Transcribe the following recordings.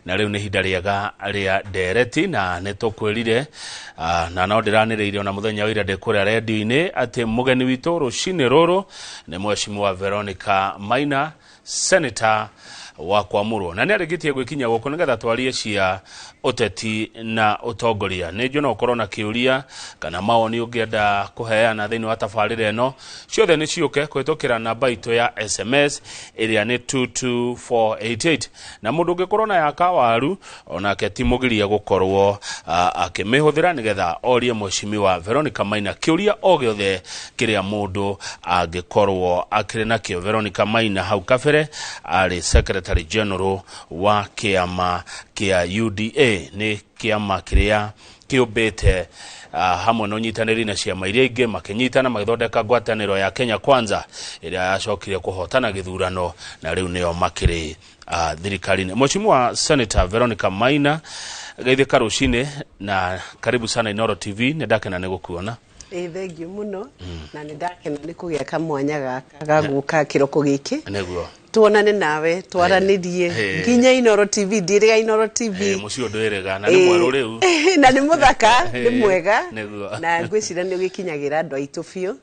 Na rĩu nĩ ihinda rĩega rĩa ndereti, na nĩ tũkwĩrire na no ndĩranĩrĩire ona mũthenya wa ira ndĩ kũrĩa redio-inĩ atĩ mũgeni witũ rũcinĩ rũrũ nĩ Mheshimiwa Veronica Maina, senator wa kwamũrwo, na nĩ arĩkĩtie gwĩkinya gũkũ nĩgetha twarie cia ũteti na ũtongoria. Nĩ njũ no ũkorwo na kĩũria kana mawoni ũngĩenda kũheana thĩinĩ wa tabarĩra ĩno, ciothe nĩ ciũke kũhĩtũkĩra namba itũ ya SMS ĩrĩa nĩ 22488, na mũndũ ũngĩkorwo na ya kawaru onake ti mũgirie gũkorwo akĩmĩhũthĩra nĩgetha orie Mheshimiwa Veronica Maina kĩũria o gĩothe kĩrĩa mũndũ angĩkorwo akĩrĩ nakĩo. Veronica Maina hau kabere arĩ Secretary General wa kĩama kĩa UDA, nĩ kĩama kĩrĩa kĩũmbĩte hamwe na ũnyitanĩri na ciama iria ingĩ, makĩnyitana magĩthondeka ngwatanĩro ya Kenya Kwanza ĩrĩa yacokire kũhotana gĩthurano, na rĩu nĩo makĩrĩ thirikari-inĩ. Mheshimiwa Senator Veronica Maina, geithĩka rũcinĩ na karibu sana Inooro TV, nĩ ndakena nĩ gũkuona. Ĩ, thengiũ mũno, na nĩ ndakena nĩ kũgĩa kamwanya gaka ga gũka kĩroko gĩkĩ tuonane nawe, twaranĩrie nginya Inooro TV. Ndĩrĩga Inooro TV. Mũciĩ ũndwĩrĩga na nĩ mwerũ rĩu. Na nĩ mũthaka, nĩ mwega. Na ngwĩciria nĩ ũgĩkinyagĩra andũ aitũ biũ.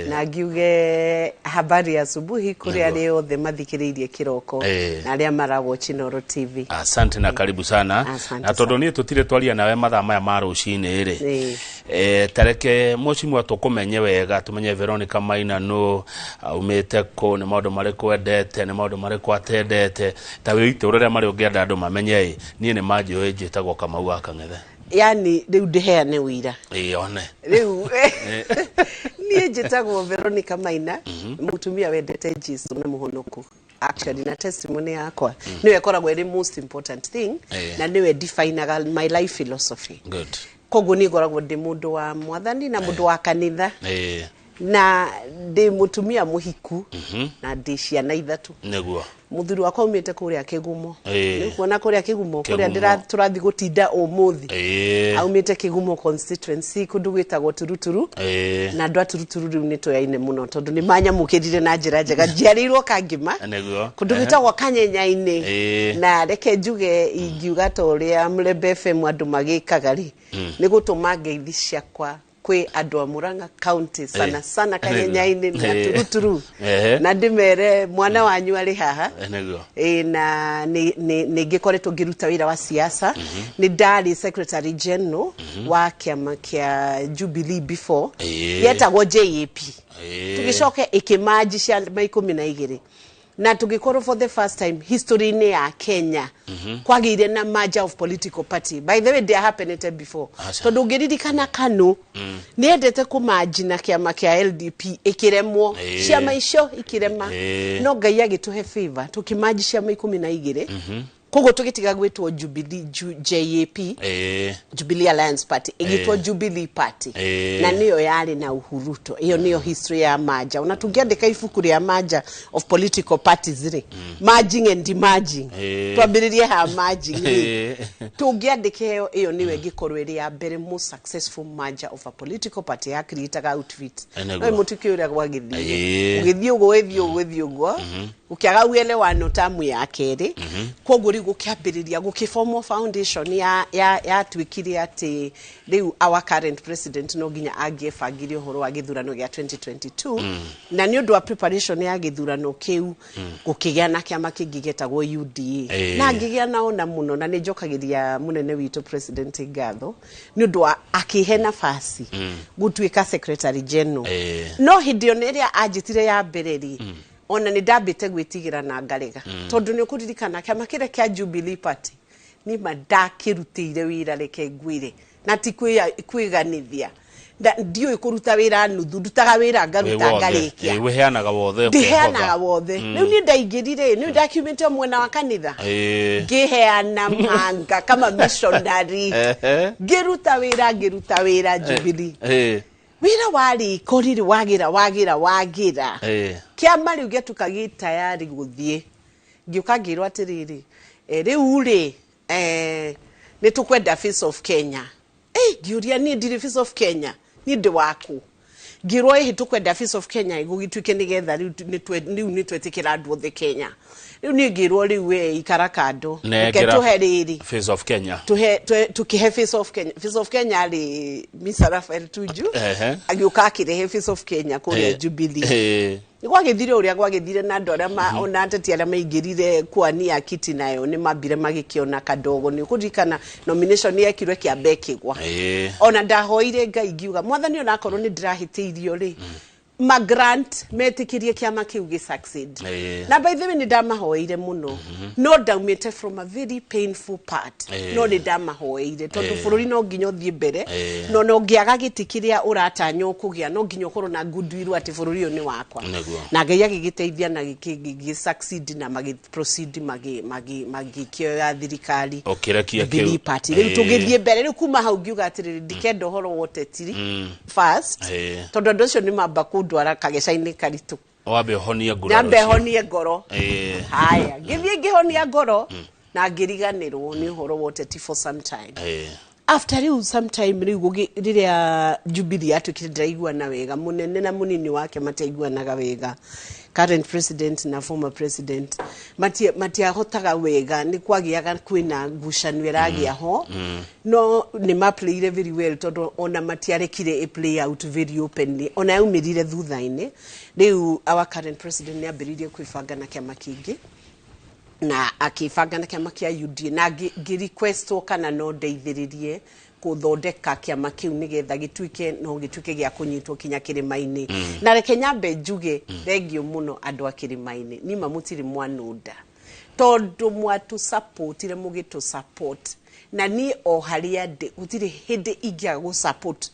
Na ngiuge habari ya asubuhi kũrĩ arĩa othe mathikĩrĩirie kĩroko na arĩa marawatch Inooro TV. Asante na karibu sana. Asante na tondũ sana. Niĩ tũtirĩ twaria nawe mathaa maya ma rũcinĩ rĩ, tareke mheshimiwa tũkũmenye wega, tũmenye Veronica Maina nũ, aumĩte kũ, nĩ maũndũ marĩkũ endete, nĩ maũndũ marĩkũ atendete, ta wĩitũrũre marĩa ũngĩenda andũ mamenye. Ĩ, niĩ nĩ manjũĩ njĩtagwo Kamau wa Kang'ethe. Yani rĩu ndĩheane wĩira. Ĩ, one. Rĩu niĩ njĩtagwo Veronica Maina, mũtumia wendete Jesu na mũhonoku actually, na testimony yakwa nĩyo ĩkoragwo ĩrĩ most important thing na nĩyo definaga my life philosophy. Koguo niĩ ngoragwo ndĩ mũndũ wa mwathani na mũndũ wa kanitha na ndĩ mũtumia mũhiku na ndĩ ciana 3. Mũthuri wakwa aumĩte kũrĩa Kĩgumo. Nĩ kuona kũrĩa Kĩgumo kũrĩa Kĩgumo. ndĩra tũrathiĩ gũtinda ũmũthĩ. Aumĩte Kĩgumo constituency, kũndũ gwĩtagwo Turuturu. Na andũ a Turuturu rĩu nĩ tũyaine mũno tondũ nĩ manyamũkĩrire na njĩra njega. Njiarĩirwo Kangĩma, kũndũ gwĩtagwo Kanyenya-inĩ. Na reke njuge, ingiuga ta ũrĩa Mũrembe FM andũ magĩkaga rĩ, nĩ gũtũma ngeithi ciakwa kwĩ andũ a Murang'a County, sana sana Kanyenya-inĩ na Turuturu, na ndĩmere mwana wanyu arĩ haha. Ĩ, na nĩ ngĩkoretwo ngĩruta wĩra wa siasa. Nĩ ndarĩ secretary general wa kĩama kĩa Jubilee before yetagwo JAP, tũgĩcoka ĩkĩmanji ciama 12, na tũgĩkorwo for the first time history-inĩ ya Kenya kwagĩire na merger of political party. By the way, ndĩa happened before. Aca. Tondũ ũngĩririkana, KANU nĩ endete kũmanji na kĩama kĩa LDP, ĩkĩremwo. Ciama icio ikĩrema. No Ngai agĩtũhe favor, tũkĩmanji ciama 12, koguo tũgĩtiga gwĩtwo Jubilee, JAP, Jubilee Alliance Party, ĩgĩtwo Jubilee Party. Na nĩyo yarĩ na Uhuruto. Ĩyo nĩyo history ya merger. Ona tũngĩandĩka ibuku rĩa merger of political parties rĩ, merging and demerging, twambĩrĩrie ha merging rĩ, tũngĩandĩka ĩyo, ĩyo nĩyo ĩngĩkorwo ĩrĩ ya mbere most successful merger of a political party ya creataga outfit. No mũtikĩ ũrĩa gwagĩthire. Ũgĩthiĩ ũguo, ũgĩthiĩ ũguo, ũgĩthiĩ ũguo, gũkĩaga uelewano tamu ya kerĩ. Koguo rĩu gũkĩambĩrĩria gũkĩformwo foundation ya yatuĩkire atĩ rĩu our current president no nginya angĩebangire ũhoro wa gĩthurano gĩa 2022, na nĩ ũndũ wa preparation ya gĩthurano kĩu gũkĩgĩa na kĩama kĩngĩ gĩetagwo UDA. Na ngĩgĩa nao na mũno, na nĩ njokagĩria mũnene witũ President ngatho nĩ ũndũ wa akĩhe nafasi gũtuĩka secretary general. No hĩndĩ ĩyo ĩrĩa anjĩtire ya mbere rĩ, ona nĩ ndambĩte gwĩtigĩra na ngarega, tondũ nĩ ũkũririkana kĩama kĩrĩa kĩa Jubilee Party nĩma ndakĩrutĩire wĩra, reke ngwĩre, na ti kwĩganithia. Ndiũĩ kũruta wĩra nuthu, ndutaga wĩra ngaruta ngarĩkia. Ĩ, wĩheanaga wothe. Ndĩheanaga ũkehotha. Wothe. Rĩu niĩ ndaingĩrire, nĩ ndakiumĩte mwena wa kanitha, ngĩheana manga kama missionary. Ngĩruta wĩra, ngĩruta wĩra Jubilee. Wĩra warĩko rĩrĩ wagĩra wagĩra wagĩra. Kĩama rĩu gĩatuka gĩ tayari gũthiĩ, ngĩũka ngĩrwo atĩrĩrĩ, rĩu rĩ, nĩ tũkwenda Face of Kenya. Ngĩũria, niĩ ndirĩ Face of Kenya, niĩ ndĩ waku? Ngĩrwo ĩhĩ, tũkwenda Face of Kenya gũgĩtuĩke nĩgetha rĩu rĩu nĩ twetĩkĩra andũ othe Kenya. Rĩu niĩ ngĩrwo, rĩu we ikara kando, reke Nengera tũhe rĩrĩ. Face of Kenya. Tuhe tukihe Face of Kenya. Face of Kenya rĩ, Mr. Raphael Tuju agĩũka akĩrehe Face of Kenya kũrĩa Jubilee. Nĩ gwagĩthire ũrĩa gwagĩthire na andũ arĩa ona ateti arĩa maingĩrire kwania kiti nayo nĩ mambire magĩkĩona kadogo. Nĩ ũkũririkana nomination yekirwe kĩamba ĩkĩgwa. Ona ndahoire Ngai ngiuga, Mwathani, onakorwo nĩ ndĩrahĩtĩirio rĩ, ma grant metĩkĩrie kĩama kĩu gĩ succeed. Na by the way, nĩ ndamahoeire mũno, no ndaumĩte from a very painful part. No nĩ ndamahoeire tondũ bũrũri no nginya ũthiĩ mbere. No ũngĩaga gĩtĩ kĩrĩa ũratanya ũkũgĩa, no nginya ũkorwo na goodwill atĩ bũrũri ũyũ nĩ wakwa. Na Ngai agĩgĩteithia na gĩkĩ succeed na magĩ proceed magĩkĩoya thirikari. Ũkĩrekia Jubilee kĩu. Party. Rĩu tũgĩthiĩ mbere. Rĩu kuma hau ngiuga atĩrĩrĩ, ndikenda ũhoro wa ũteti first, tondũ andũ acio nĩ mamba kũndwara kageca-inĩ karitũ. Wambe ũhonie nguraro Nyambe icio. honie ngoro. Haya, ngĩthiĩ ngĩhonia ngoro na ngĩriganĩrwo nĩ ũhoro wa ũteti for some time. After rĩu sometime rĩu rĩrĩa Jubilee yatuĩkire ndĩraiguana wega, mũnene na mũnini wake matiaiguanaga wega, current president na former president matiahotaga wega, nĩ kwagĩaga kwĩna ngucanio ĩragĩa ho. No nĩ maplayire very well tondũ ona matiarekire ĩ play out very openly, ona yaumĩrire thutha-inĩ. Rĩu our current president nĩ ambĩrĩirie kwĩbanga na kĩama kĩngĩ na akĩbanga na kĩama kĩa UDA, na ngĩ-requestwo kana no ndeithĩrĩrie gũthondeka kĩama kĩu nĩgetha gĩtuĩke no gĩtuĩke gĩa kũnyitwo kinya kĩrĩma-inĩ. Na reke nyambe njuge thengio mũno andũ a kĩrĩma-inĩ, nima mũtirĩ mwanũnda tondũ mwatũsupportire, mũgĩtũ support, na niĩ o harĩa ndĩ gũtirĩ hĩndĩ ingĩaga gũ support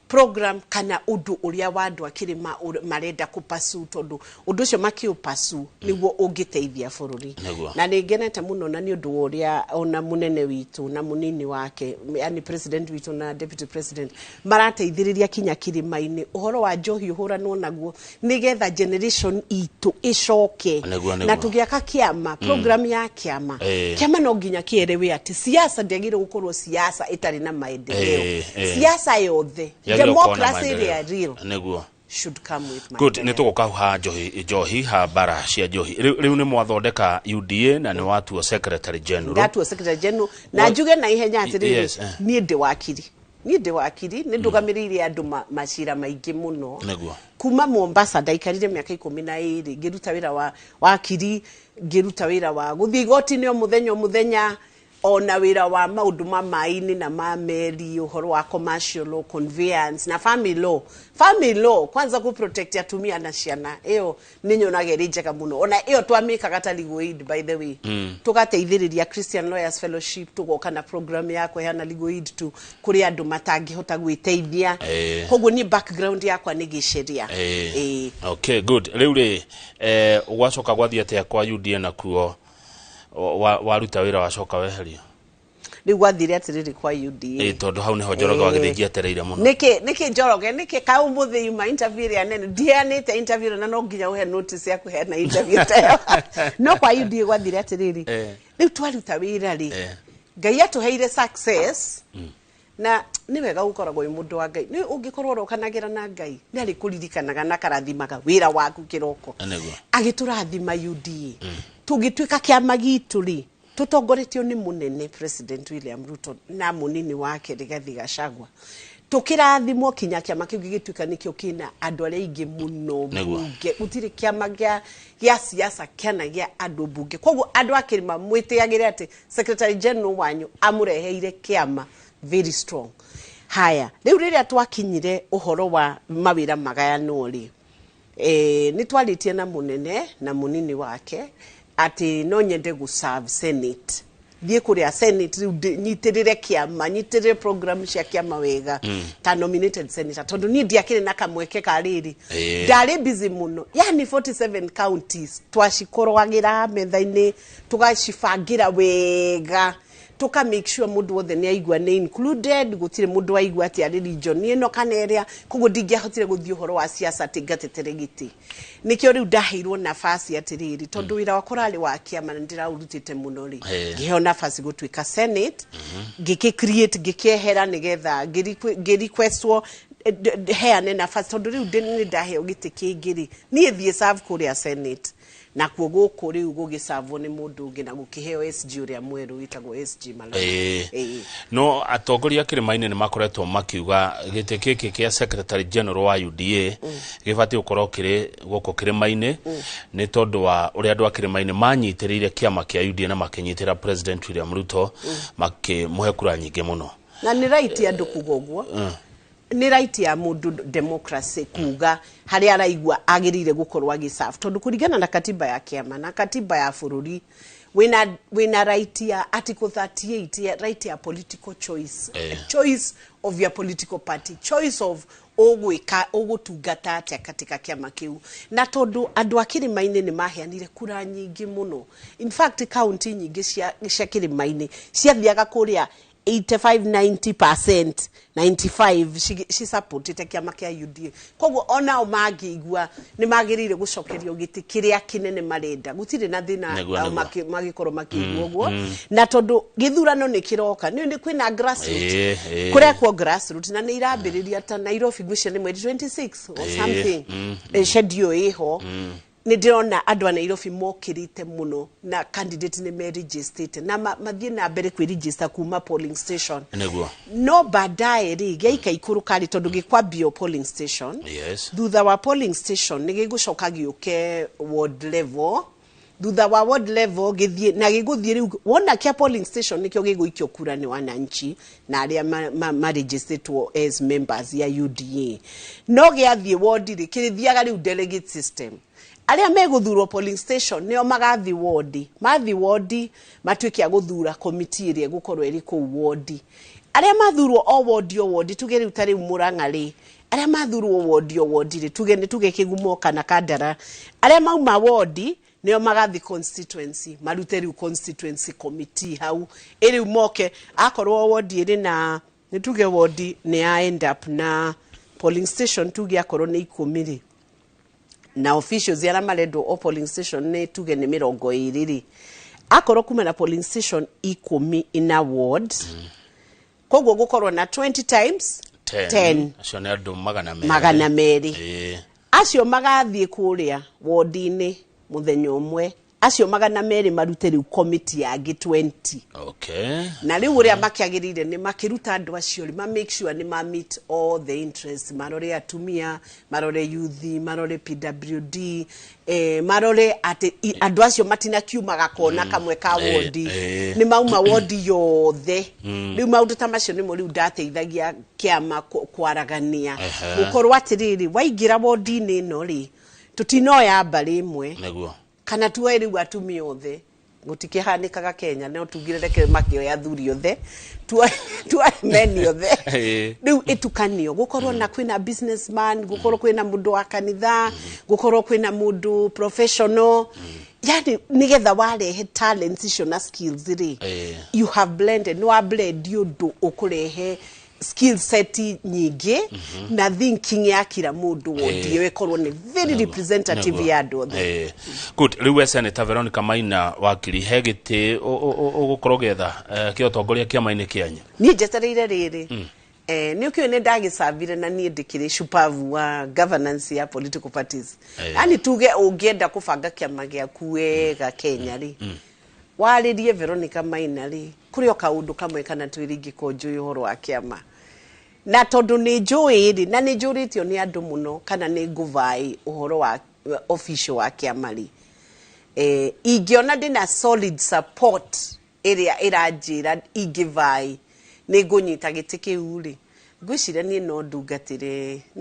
program kana ũndũ ũrĩa wa andũ a kĩrĩma marenda kũpasu, tondũ ũndũ ũcio makĩũpasu nĩguo ũngĩteithia bũrũri. Na nĩ ngenete mũno na nĩ ũndũ wa ũrĩa ona mũnene witũ na mũnini wake, yani president witũ na deputy president, marateithĩrĩria kinya kĩrĩma-inĩ ũhoro wa njohi ũhũranwo naguo nĩgetha generation itũ ĩcoke. Na tũgĩaka kĩama, program ya kĩama, kĩama no nginya kĩerewe atĩ siasa ndĩagĩrĩire gũkorwo siasa ĩtarĩ na maendeleo. Siasa yothe, Yagĩrĩirwo gũkorwo na democracy maendeleo. ĩrĩa real should come with Good, nĩ maendeleo. tũgũka ha njohi, njohi ha mbara cia njohi. Rĩu nĩ mwathondeka UDA na nĩ watuo secretary general. Ndatuo secretary general na njuge na ihenya atĩrĩrĩ, niĩ ndĩ wakiri, niĩ ndĩ wakiri, nĩ ndũgamĩrĩire andũ macira maingĩ mũno. Kuma Mombasa ndaikarire mĩaka 12 ngĩruta wĩra wa wakiri, ngĩruta wĩra wa gũthiĩ igoti-inĩ o mũthenya o mũthenya, ona wĩra wa maũndũ ma maĩ-inĩ na ma meri, ũhoro wa commercial law, conveyance na family law. Family law kwanza, ku protect atumia na ciana, ĩyo nĩ nyonaga ĩrĩ njega mũno. Ona ĩyo twamĩkaga ta legal aid, by the way. Tũgateithĩrĩria Christian Lawyers Fellowship, tũgoka na program ya kũheana legal aid tu kũrĩ andũ matangĩhota gwĩteithia. Koguo niĩ background yakwa nĩ gĩceria. Okay, good. Rĩu rĩ, gwacoka gwathiĩ atĩa kwa UDA nakuo? Waruta wĩra wacoka weherio? Rĩu gwathire atĩrĩrĩ kwa UDA. Tondũ hau nĩho Njoroge wa Gĩthĩnji etereire mũno. Nĩkĩ Njoroge, nĩkĩ kaĩ ũmũthĩ yuma interview ĩrĩa nene ndiheanĩte interview, na no nginya ũhe notice ya kũheana interview ta ĩyo. No kwa UDA gwathire atĩrĩrĩ, rĩu twaruta wĩra rĩ, Ngai atũheire success, na nĩ wega gũkoragwo wĩ mũndũ wa Ngai, nĩ ũngĩkorwo ũrokanagĩra na Ngai nĩ arĩkũririkanaga na akarathimaga wĩra waku kĩroko. Agĩtũrathima UDA tũgĩtuĩka kĩama gitũ rĩ, tũtongoretio nĩ mũnene President William Ruto na mũnini wake Rigathi Gachagua, tũkĩrathimwo kinya kĩama kĩu gĩgĩtuĩka nĩkĩo kĩna andũ arĩa aingĩ mũno mbunge. Gũtirĩ kĩama gĩa siasa kĩana gĩa andũ mbunge. Koguo andũ a kĩrĩma mwĩtĩagĩre atĩ secretary general wanyu amũreheire kĩama very strong. Haya, rĩu rĩrĩa twakinyire ũhoro wa mawĩra magayanwo rĩ, nĩ twarĩtie na mũnene na mũnini wake atĩ no nyende gũ serve senate, thiĩ kũrĩa senate rĩu nyitĩrĩre kĩama, nyitĩrĩre program cia kĩama wega ta nominated senator, tondũ niĩ ndiakĩrĩ na kamweke ka rĩrĩ. Ndarĩ busy mũno, yani 47 counties twacikorwagĩra metha-inĩ, tũgacibangĩra wega, tuka make sure mũndũ wothe nĩ aigua nĩ included, gũtirĩ mũndũ aigua atĩ arĩ region ĩno kana ĩrĩa. Koguo ndingĩahotire gũthiĩ ũhoro wa siasa atĩ ngatetere gĩtĩ. Nĩkĩo rĩu ndaheirwo nafasi atĩrĩrĩ, tondũ wĩra wakwa ũrarĩ wa kĩama na ndĩraũrutĩte mũno rĩ, ngĩheo nafasi gũtuĩka senate, ngĩkĩ create, ngĩkĩehera nĩgetha ngĩ requestwo. Heane nafasi, tondũ rĩu nĩ ndaheo gĩtĩ kĩngĩ rĩ, niĩ thiĩ serve kũrĩa Senate, nakuo gũkũ rĩu gũgĩcavwo nĩ mũndũ ũngĩ na gũkĩheo SG ũrĩa mwerũ wĩtagwo SG Malala. Ĩĩ. No atongoria a kĩrĩma-inĩ nĩ makoretwo makiuga gĩtĩ gĩkĩ kĩa secretary general wa UDA gĩbatiĩ gũkorwo kĩrĩ gũkũ kĩrĩma-inĩ, nĩ tondũ wa ũrĩa andũ a kĩrĩma-inĩ manyitĩrĩire kĩama kĩa UDA na makĩnyitĩra President William Ruto, makĩmũhe kura nyingĩ mũno. Na nĩ right andũ kuga ũguo, nĩ right ya mũndũ, democracy, kuga harĩa araigua agĩrĩire gũkorwo agĩserve, tondũ kũringana na katiba ya kĩama na katiba ya bũrũri, wĩna right ya article 38 ya right ya political choice, choice of your political party, choice of ũgwĩka, ũgũtungata atĩa katika kĩama kĩu. Na tondũ andũ a kĩrĩma-inĩ nĩ maheanire kura nyingĩ mũno, in fact county nyingĩ cia kĩrĩma-inĩ ciathiaga kũrĩa 85, 90%, 95 cisupportĩte kĩama kĩa UDA. Koguo onao mangĩigua nĩ magĩrĩire gũcokerio gĩtĩ kĩrĩa kĩnene marenda, gũtirĩ na thĩna. Nĩguo. Magĩkorwo makĩigua ũguo, na tondũ gĩthurano nĩ kĩroka, nĩ kwĩna grassroots, Ĩĩ, ĩĩ. kũrekwo grassroots na nĩ irambĩrĩria ta Nairobi, ngwĩciria nĩ mweri 26 or something. Schedule ĩho, nĩ ndĩrona andũ a Nairobi mokĩrĩte mũno na candidate nĩ merigistĩte na mathiĩ na mbere kwĩregister kuma polling station. No baadaye rĩ, gĩaika ikũrũka rĩ, tondũ gĩkwambio polling station, thutha wa polling station nĩ gĩgũcoka gĩũke ward level, thutha wa ward level gĩthiĩ na gĩgũthiĩ. Rĩu wona kĩa polling station nĩkĩo gĩgũikio kura nĩ wananchi na arĩa marigistĩtwo as members ya UDA. No gĩathiĩ ward rĩ, kĩrĩthiaga rĩu delegate system. Arĩa megũthurwo polling station nĩo magathiĩ ward, mathiĩ ward matuĩke a gũthura komiti ĩrĩa ĩgũkorwo ĩrĩ kũu ward. Arĩa mathurwo o ward o ward, tuge rĩu ta rĩu Mũrang'a rĩ, arĩa mathurwo ward o ward rĩ, tuge nĩ tuge Kĩgumo kana Kandara, arĩa mauma ward nĩo magathiĩ constituency marute rĩu constituency committee hau ĩrĩu moke. Akorwo ward ĩrĩ na, nĩ tuge ward nĩ ya end up na polling station, tuge akorwo nĩ 10 rĩ, na officials arĩa marendwo o polling station nĩ tuge nĩ 20 rĩ, akorwo kuma na polling station 10 ina ward, koguo gũkorwo na 20 times 10. Acio nĩ andũ 200. 200. Acio magathiĩ kũrĩa wodi-inĩ mũthenya ũmwe, acio 200 marute rĩu komiti yangĩ 20. Na rĩu ũrĩa makĩagĩrĩire nĩ makĩruta andũ acio rĩ, ma make sure nĩ ma meet all the interests, marore atumia, marore youth, marore PWD, marore atĩ andũ acio matinakiuma gakona kamwe ka wodi, nĩ mauma wodi yothe. Rĩu maũndũ ta macio nĩmo rĩu ndateithagia kĩama kwaragania, gũkorwo atĩrĩrĩ, waingĩra wodi-inĩ ĩno rĩ, tũtinoya mbarĩ ĩmwe kana tuoe rĩu atumia othe, gũtikĩhanĩkaga Kenya, no tugire reke makĩoya athuri othe, tuoe meni othe. Rĩu ĩtukanio, gũkorwo na kwĩna businessman, gũkorwo kwĩna mũndũ wa kanitha, gũkorwo kwĩna mũndũ professional, yani nĩgetha warehe talents icio na skills rĩ, you have blended, nĩ wa blend ũndũ ũkũrehe skill set nyingĩ na thinking ya kila mũndũ wodi ĩyo ĩkorwo nĩ very representative ya andũ othe. Good. Rĩu we Senator Veronica Maina wakiri, he gĩtĩ ũgũkorwo ũgĩetha kĩa ũtongoria kĩama-inĩ kĩanyu? Niĩ njetereire rĩrĩ, nĩ ũkĩũĩ nĩ ndagĩcabire na niĩ ndĩkĩrĩ shupavu wa governance ya political parties. Yani tuge ũngĩenda kũbanga kĩama gĩaku wega Kenya rĩ, warĩrie Veronica Maina rĩ, kũrĩ o kaũndũ kamwe kana twĩrĩ ingĩkorwo njũĩ ũhoro wa kĩama. Na tondũ nĩ njũĩ rĩ, na nĩ njũrĩtio nĩ andũ mũno kana nĩ ngũvai ũhoro wa official wa kĩama rĩ, ingĩona ndĩna solid support ĩrĩa ĩranjĩra ingĩvai nĩ ngũnyita gĩtĩ kĩu rĩ, ngwĩciria niĩ no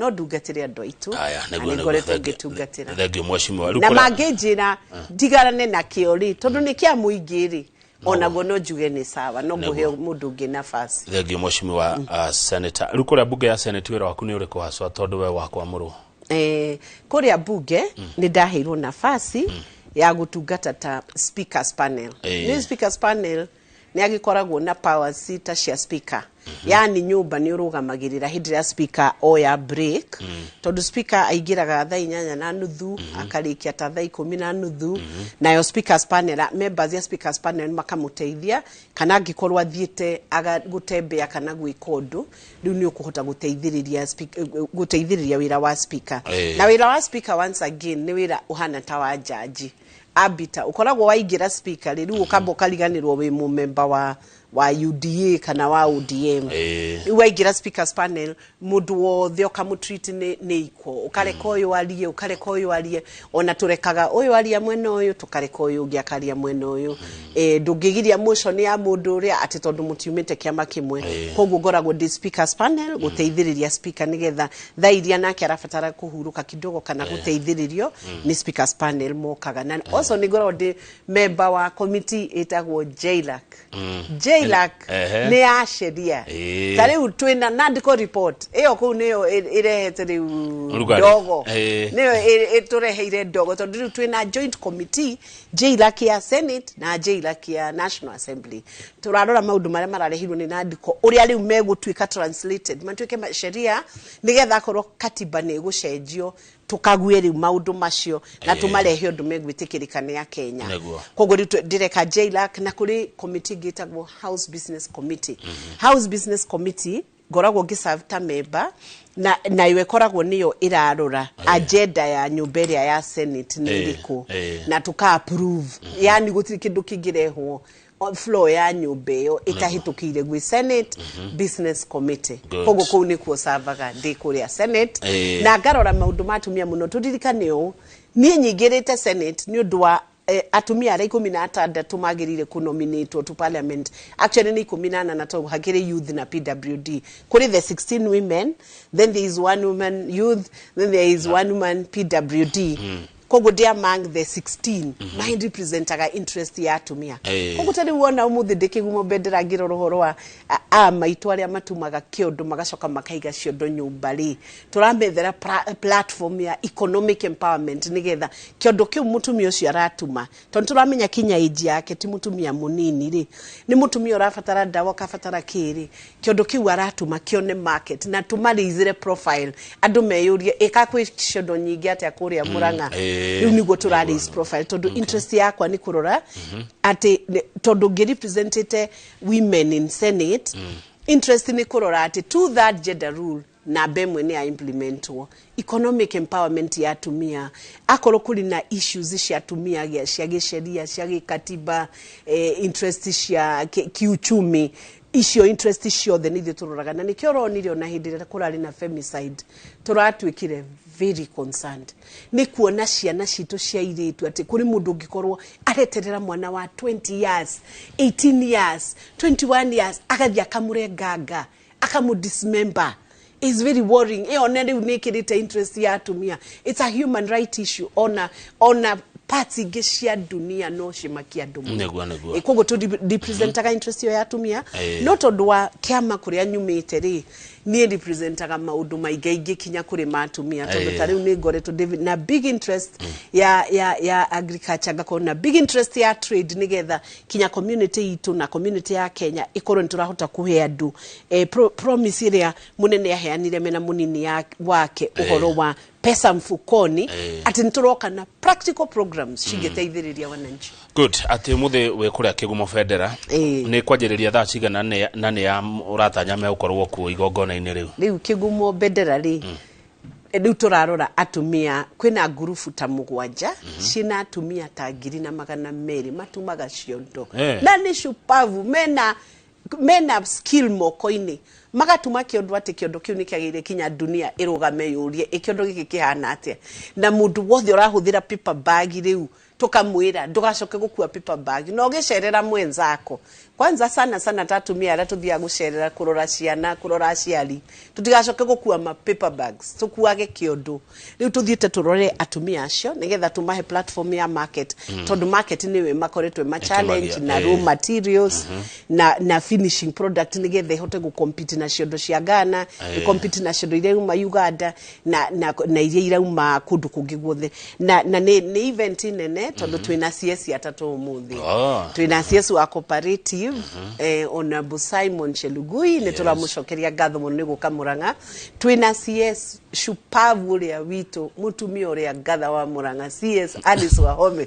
ndungatĩre andũ aitũ. Aya, na nĩguo nĩ nĩguo ngoretwo ngĩtungatĩra. Thank you, mheshimiwa. Rĩu Na mangĩnjĩra ndigarane nakĩo rĩ, tondũ nĩ kĩa mũingĩ rĩ, onaguo no njuge nĩ sawa, no ngũhe mũndũ ũngĩ nafasi. Thank you, mheshimiwa senator. Rĩu kũrĩa bunge ya Senate, wĩra waku nĩ ũrĩkũ haswa, tondũ we wakwamũrwo? Kũrĩa bunge nĩ ndaheirwo nafasi ya gũtungata ta speakers panel. Nĩ speakers panel Nĩ agĩkoragwo na powers ta cia speaker, yani nyũmba nĩ ũrũgamagĩrĩra hĩndĩ ĩrĩa speaker oya break, tondũ speaker aingĩraga thaa 8:30 akarĩkia ta thaa 10:30. Nayo speakers panel, members ya speakers panel makamũteithia, kana angĩkorwo athiĩte gũtembea kana gwĩka ũndũ, rĩu nĩ ũkũhota gũteithĩrĩria wĩra wa speaker. Na wĩra wa speaker, once again, nĩ wĩra ũhana ta wa jaji arbiter. Ũkoragwo waingĩra speaker rĩ, rĩu ũkamba ũkariganĩrwo wĩ mũmemba wa UDA kana wa ODM. Rĩu waingĩra speakers panel, mũndũ wothe ũkamũtreat nĩ equal, ũkareka ũyũ arie, ũkareka ũyũ arie, ona tũrekaga ũyũ aria mwena ũyũ, tũkareka ũyũ ũngĩ akaria mwena ũyũ. Ndũngĩgiria motion ya mũndũ ũrĩa atĩ tondũ mũtiumĩte kĩama kĩmwe. Koguo ngoragwo ndĩ speakers panel gũteithĩrĩria speaker, nĩgetha thaa iria nake arabatara kũhurũka kidogo kana gũteithĩrĩrio, nĩ speakers panel mokaga. Na also nĩ ngoragwo ndĩ member wa committee ĩtagwo JLAC. JLAC nĩ ya sheria. Ta rĩu twĩna NADCO report ĩyo kũu, nĩyo ĩrehete rĩu Ũrugarĩ. ndogo, nĩyo ĩtũreheire ndogo, tondũ rĩu twĩna joint committee, JLAC ya Senate na JLAC ya National Assembly. Tũrarora maũndũ marĩa mararehirwo nĩ NADCO, ũrĩa rĩu megũtuĩka translated matuĩke sheria, nĩgetha akorwo katiba nĩ ĩgũcenjio, tũkague rĩu maũndũ macio na tũmarehe ũndũ megwĩtĩkĩrĩka nĩ Akenya. Koguo rĩu ndĩreka JLAC, na kũrĩ committee ĩngĩ ĩtagwo House Business Committee. House Business Committee ngoragwo ngĩserve ta member, na nayo ĩkoragwo nĩyo ĩrarora agenda ya nyũmba ĩrĩa ya Senate nĩ ĩrĩkũ, na tũka approve, yani gũtirĩ kĩndũ kĩngĩrehwo floor ya nyũmba ĩyo ĩtahĩtũkĩire gwĩ Senate Business Committee. Koguo kũu nĩkuo savaga ndĩ kũrĩa Senate, na ngarora maũndũ ma atumia mũno. Tũririkane ũũ, niĩ nyingĩrĩte Senate nĩ ũndũ wa atumia arĩa 16 magĩrĩire kũnominatwo to parliament. Actually nĩ 14, tondũ hakĩrĩ youth na PWD. Kũrĩ the 16 women, then there is one woman youth, then there is one woman PWD. Koguo ndĩ among the 16 mm representaga interest ya atumia. Koguo ta rĩu wona ũmũthĩ ndĩ kĩgumo bendera ngĩrora ũhoro wa a maitũ arĩa matumaga kĩondo magacoka makaiga ciondo nyũmba rĩ, tũramethera platform ya economic empowerment, nĩgetha kĩondo kĩu mũtumia ũcio aratuma, tondũ tũramenya kinya age yake ti mũtumia mũnini rĩ, nĩ mũtumia ũrabatara ndawa, ũkabatara kĩrĩ, kĩondo kĩu aratuma kĩone market na tũmarĩizĩre profile, andũ meyũrie ĩka kwĩ ciondo nyingĩ atĩa kũrĩa Mũrang'a. Rĩu nĩguo tũra raise profile, tondũ interest yakwa nĩ kũrora atĩ tondũ ngĩrepresentĩte women in Senate, interest nĩ kũrora atĩ two third gender rule namba ĩmwe nĩ ya implementwo, economic empowerment ya atumia, akorwo kũrĩ na issues cia atumia cia gĩceria, cia gĩkatiba, interest cia kiuchumi, icio interest ciothe nĩ ithuĩ tũroraga. Na nĩkĩo ũronire ona hĩndĩ ĩrĩa kũrarĩ na femicide, tũratuĩkire very concerned nĩ kuona ciana citũ cia irĩtu, atĩ kũrĩ mũndũ ũngĩkorwo areterera mwana wa 20 years, 18 years, 21 years, agathiĩ akamũrenganga, akamũ dismember. Is very worrying. Ĩyo na rĩu nĩ ĩkĩrĩte interest ya atumia. It's a human right issue. Ona parts ingĩ cia dunia no cimakia andũ mũno. Nĩguo. Koguo tũ representaga interest ĩyo ya atumia. No tondũ wa kĩama kũrĩa nyumĩte rĩ, niĩ representaga maũndũ maingaingĩ kinya kũrĩ ma atumia, tondũ ta rĩu nĩ ngoretwo ndĩ na big interest ya agriculture, ngakorwo na big interest ya trade, nĩgetha kinya community itũ na community ya Kenya ĩkorwo nĩ tũrahota kũhe andũ promise ĩrĩa mũnene aheanire mena mũnini wake, ũhoro wa pesa mfukoni, atĩ nĩ tũroka na practical programs cingĩteithĩrĩria wananchi. Good. Atĩ ũmũthĩ wĩ kũrĩa kĩgumo bendera, nĩ kwanjĩrĩria thaa cigana, na nĩ ya ũratanya megũkorwo kuo igongona-inĩ rĩu? Rĩu kĩgumo bendera rĩ, rĩu tũrarora atumia, kwĩna ngurubu ta 7 ciĩna atumia ta 1,200 matumaga ciondo, na nĩ shupavu, mena skill moko-inĩ, magatuma kĩondo atĩ kĩondo kĩu nĩ kĩagĩrĩire kinya dunia ĩrũgame yũrie ĩ kĩondo gĩkĩ kĩhana atĩa. Na mũndũ wothe ũrahũthĩra paper bag, rĩu tũkamwĩra ndũgacoke gũkua paper bag, na ũgĩcerera mwenzako kwanza, sana sana ta atumia arĩa tũthiaga gũcerera, kũrora ciana, kũrora aciari, tũtigacoke gũkua ma paper bags, tũkuage kĩondo. Rĩu tũthiĩte tũrore atumia acio nĩgetha tũmahe platform ya market, tondũ market nĩwe makoretwo ma challenge Ĩkĩmagia, na raw materials na finishing product, nĩgetha ihote gũcompete na ciondo cia Ghana, ĩcompete na ciondo iria irauma Uganda na iria irauma kũndũ kũngĩ guothe. Na nĩ event nene, tondũ twĩna CS atatũ ũmũthĩ. Twĩna CS wa cooperative. Representative, Honorable Simon Chelugui, nĩ tũramũcokeria ngatho mũno nĩ gũka Murang'a. Twĩna CS shupavu ũrĩa witũ, mũtumia ũrĩa ngatha wa Murang'a, CS Alice Wahome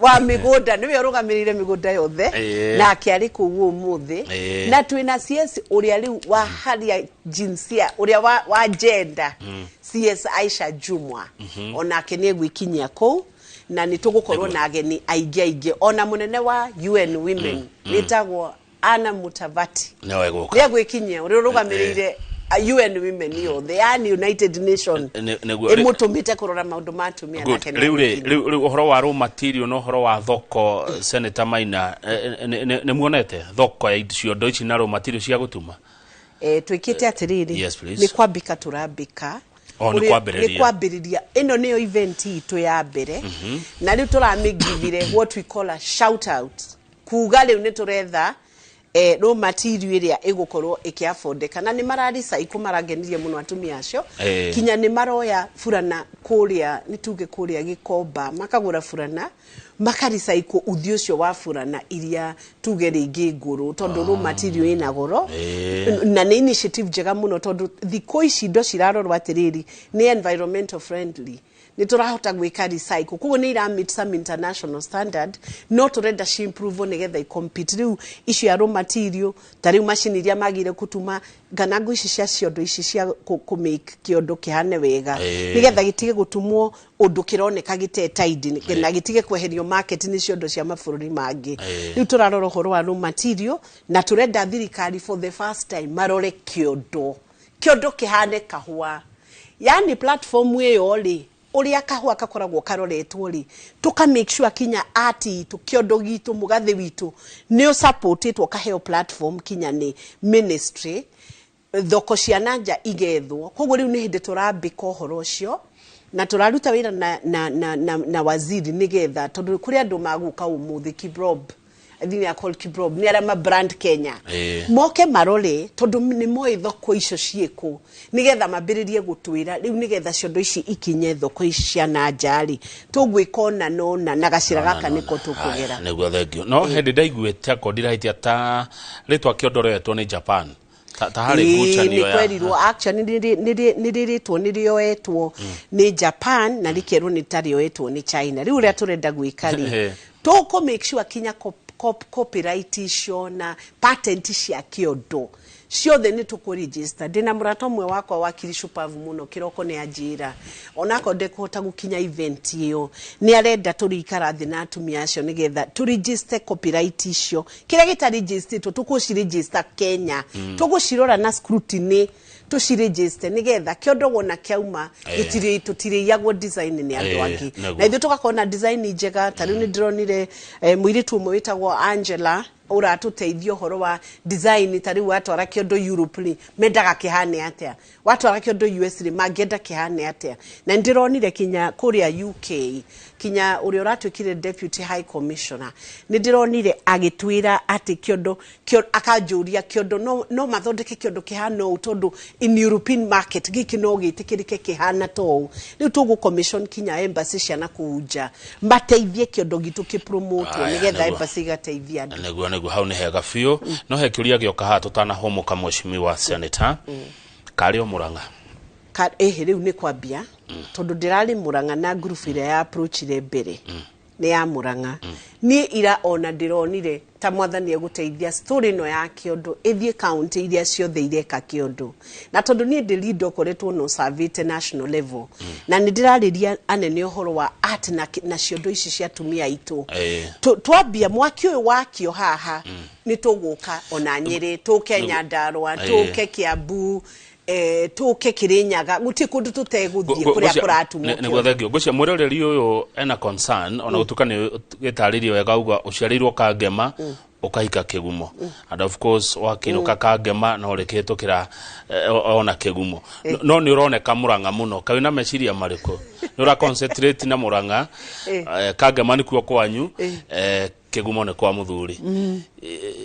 wa mĩgũnda, nĩwe ũrũgamĩrĩire mĩgũnda yothe, nake arĩ kũu ũmũthĩ. Na twĩna CS ũrĩa rĩu wa haria jinsia, ũrĩa wa gender, CS Aisha Jumwa, onake nĩ egwĩkinyia kũu, na nĩ tũgũkorwo na ageni aingĩ aingĩ, ona mũnene wa UN Women wĩtagwo Anna Mutavati nĩwe gũka. Nĩ egwĩkinyia, ũrĩa ũrũgamĩrĩire UN Women yothe, yani United Nation Nĩguo. ĩmũtũmĩte kũrora maũndũ ma atumia. Good. Nake nĩ Rĩu rĩ egwĩkinyia. Rĩu ũhoro wa raw material na ũhoro wa thoko, Senator Maina, nĩ muonete thoko ya ciondo ici na raw material cia gũtuma? Twĩkĩte atĩrĩrĩ, Yes, please. nĩ kwambĩka tũrambĩka. Oh, nĩ kwambĩrĩria. Nĩ kwambĩrĩria. Ĩno nĩyo event itũ ya mbere, na rĩu tũramĩgivire what we call a shout out, kuga rĩu nĩ tũretha raw material ĩrĩa ĩgũkorwo ĩkĩafordeka, na nĩ mararicaikũ, marangenirie mũno atumia acio. Kinya nĩ maroya burana kũrĩa, nĩ tuge kũrĩa Gĩkomba, makagũra burana, makaricaikũ uthi ũcio wa burana iria tuge rĩngĩ ngũrũ, tondũ raw material ĩna goro. Na nĩ initiative njega mũno, tondũ thikũ ici indo cirarorwo atĩrĩrĩ, nĩ environmental friendly, nĩ tũrahota gwĩka recycle, koguo nĩ ira meet some international standard, no tũrenda ci improve nĩgetha i compete. Rĩu icio ya raw material, ta rĩu macini iria magire gũtuma nganango ici cia ciondo ici cia kũ make kĩondo kĩhane wega, nĩgetha gĩtige gũtumwo ũndũ kĩroneka gĩte tidy na gĩtige kweherio market nĩ ciondo cia mabũrũri mangĩ. Rĩu tũrarora ũhoro wa raw material, na tũrenda thirikari for the first time marore kĩondo, kĩondo kĩhane kahũa, yani platform ĩyo rĩ, ũrĩa kahũa gakoragwo karoretwo rĩ, tũka make sure kinya art itũ, kĩondo gitũ, mũgathĩ witũ nĩ ũsupportĩtwo, ũkaheo platform kinya nĩ ministry, thoko cia nanja igethwo. Koguo rĩu nĩ hĩndĩ tũrambĩka ũhoro ũcio, na tũraruta wĩra na waziri, nĩgetha tondũ kũrĩ andũ magũka ũmũthĩ, Kibrob, I think they are called Kibrob, nĩ arĩa ma brand Kenya, moke marore, tondũ nĩ moĩ thoko icio ciĩkũ, nĩgetha mambĩrĩrie gũtwĩra rĩu, nĩgetha ciondo ici ikinye thoko ici cia nanja rĩ, tũgwĩka ona nona na gacĩra gaka nĩko tũkũgera. Haya, nĩguo, thengio. No hĩndĩ ndaiguĩte akorwo ndirahĩtia ta rĩtwa kĩondo rĩoetwo nĩ Japan, ta harĩ ngucanio Nĩ ya kwerirwo actually nĩ rĩrĩtwo, nĩ rĩoetwo nĩ Japan, na rĩkerwo nĩ ta rĩoetwo nĩ China. Rĩu ũrĩa tũrenda gwĩka rĩ, tũkũ make sure kinya copyright icio na patent cia kĩondo ciothe nĩ tũkũ register. Ndĩna mũrata ũmwe wakwa wakiri shupavu mũno, kĩroko nĩ anjĩra onakorwo ndekũhota gũkinya event ĩyo, nĩ arenda tũrĩikara thĩ na atumia acio nĩgetha tũ register copyright icio. Kĩrĩa gĩtarigistĩtwo tũkũciregister Kenya, tũgũcirora na scrutiny, tũciregister nĩgetha kĩondo wona kĩauma tũtirĩiyagwo design nĩ andũ angĩ, na ithuĩ tũgakorwo na design njega. Ta rĩu nĩ ndĩronire mũirĩtu ũmwe wĩtagwo Angela ũratũteithia ũhoro wa design. Ta rĩu watwara kĩondo Europe rĩ, mendaga kĩhane atĩa? Watwara kĩondo US rĩ, mangĩenda kĩhane atĩa? Na nĩndĩronire kinya kũrĩa UK, kinya ũrĩa ũratuĩkire deputy high commissioner, nĩ ndĩronire agĩtwĩra atĩ kĩondo akanjũria kĩondo no mathondeke kĩondo kĩhana ũũ, tondũ in European market gĩkĩ no gĩtĩkĩrĩke kĩhana ta ũũ. Rĩu tũgũ commission kinya embassy cia na kũu nja mateithie kĩondo gitũ kĩpromotwo, Aya, nĩgetha nĩguo. embassy igateithia andũ. Nĩguo, hau nĩ hega biũ. No he kĩũria gĩoka haha tũtanahũmũka, mheshimiwa senator, karĩ o Mũrang'a? Ĩhĩ, rĩu nĩ kwambia, tondũ ndĩrarĩ Mũrang'a na ngurubu ĩrĩa ya approachire mbere nĩ ya Mũrang'a. Niĩ ira ona ndĩronire ta mwathani egũteithia story ĩno ya kĩondo ĩthiĩ kaunti iria ciothe ireka kĩondo, na tondũ niĩ ndĩ leader ũkoretwo no servĩte national level, na nĩ ndĩrarĩria anene ũhoro wa art na ciondo ici cia atumia aitũ. Twambia mwaki ũyũ wakio haha, nĩ tũgũka ona Nyĩrĩ, tũke Nyandarũa, tũke Kiambu, tũke Kĩrĩnyaga, gũtirĩ kũndũ tũtegũthiĩ kũrĩa kũratumwo Nĩguo kĩondo. Thengio. Ngwĩciria mwĩroreri ũyũ ena concern, ona gũtuĩka nĩ gĩtarĩrie wega, uga ũciarĩirwo Kangema, ũkahika Kĩgumo, and of course wakĩinũka Kangema no rĩkĩhĩtũkĩra ona Kĩgumo. No nĩ ũroneka Mũrang'a mũno, kaĩ wĩna meciria marĩkũ? Nĩ ũra concentrate na Mũrang'a? Kangema nĩkuo kwanyu, Kĩgumo nĩ kwa mũthuri.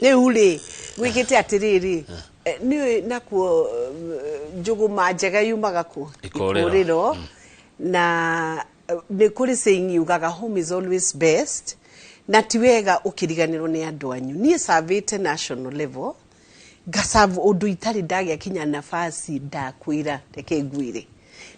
Rĩu rĩ, gwĩkĩte atĩrĩrĩ, nĩũĩ nakuo njũgũma njega yumaga kũ? Ikũrĩro. Ikũrĩro. Na nĩ kũrĩ saying yugaga home is always best. Na ti wega ũkĩriganĩrwo nĩ andũ anyu. Niĩ savĩte national level, ngacabu ũndũ itarĩ ndagĩa kinya nafasi. Ndakwĩra, reke ngwĩre,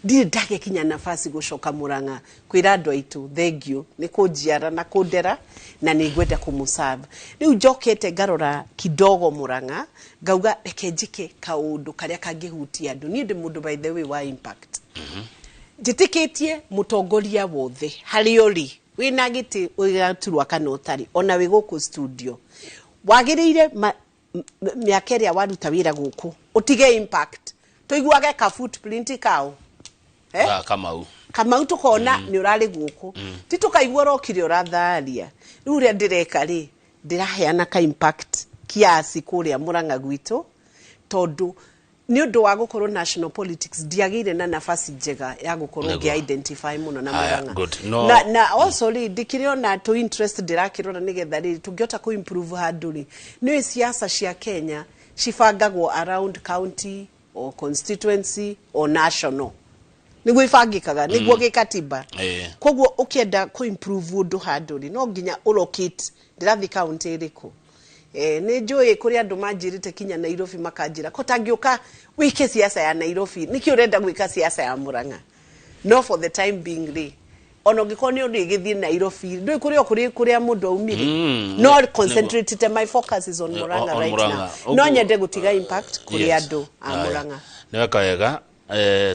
ndirĩ ndagĩa kinya nafasi gũcoka Mũrang'a kwĩra andũ aitũ thengiũ nĩ kũnjiara na kũndera na nĩ ngwenda kũmũserve. Rĩu njokete ngarora kidogo Mũrang'a, ngauga reke njĩke kaũndũ karĩa kangĩhutia andũ. Niĩ ndĩ mũndũ, by the way, wa impact. Njĩtĩkĩtie mũtongoria wothe harĩa ũrĩ, wĩna gĩtĩ ũgaturwa kana ũtarĩ, ona wĩ gũkũ studio, wagĩrĩire mĩaka ĩrĩa waruta wĩra gũkũ ũtige impact, tũiguage ka footprint kao, eh? Ah, Kamau. Kamau, tukona nĩ ũrarĩ gũkũ, ti tũkaigua ũrokire ũratharia. Rĩu ũrĩa ndĩreka rĩ, ndĩraheana ka impact kiasi kũrĩa Mũrang'a gwitũ, tondũ nĩ ũndũ wa gũkorwo national politics ndiagĩire na nafasi njega ya gũkorwo Nĩguo. ngĩ identify mũno na Aya, Mũrang'a. good. No- Na also rĩ, ndĩkĩrĩ ona tũ interest ndĩrakĩrora nĩgetha rĩ tũngĩhota kũ improve handũ rĩ. Nĩ siasa cia Kenya cibangagwo around county or constituency or national, nĩguo ibangĩkaga, nĩguo gĩkatiba. Koguo ũkĩenda kũ improve ũndũ handũ rĩ, no nginya ũlocate ndĩrathiĩ county ĩrĩkũ. Nĩ njũĩ kũrĩ andũ manjĩrĩte kinya Nairobi, makanjĩra ko tangĩũka wĩke siasa ya Nairobi, nĩkĩ ũrenda gwĩka siasa ya Mũrang'a? No for the time being rĩ, ona ũngĩkorwo nĩ ũndũ ĩgĩthiĩ Nairobi, ndũĩ kũrĩ o kũrĩ kũrĩa mũndũ aumire. No concentrate, my focus is on Murang'a on right Murang'a. now. No nyende gũtiga impact kũrĩ andũ a Aya. Murang'a. Nĩ weka wega,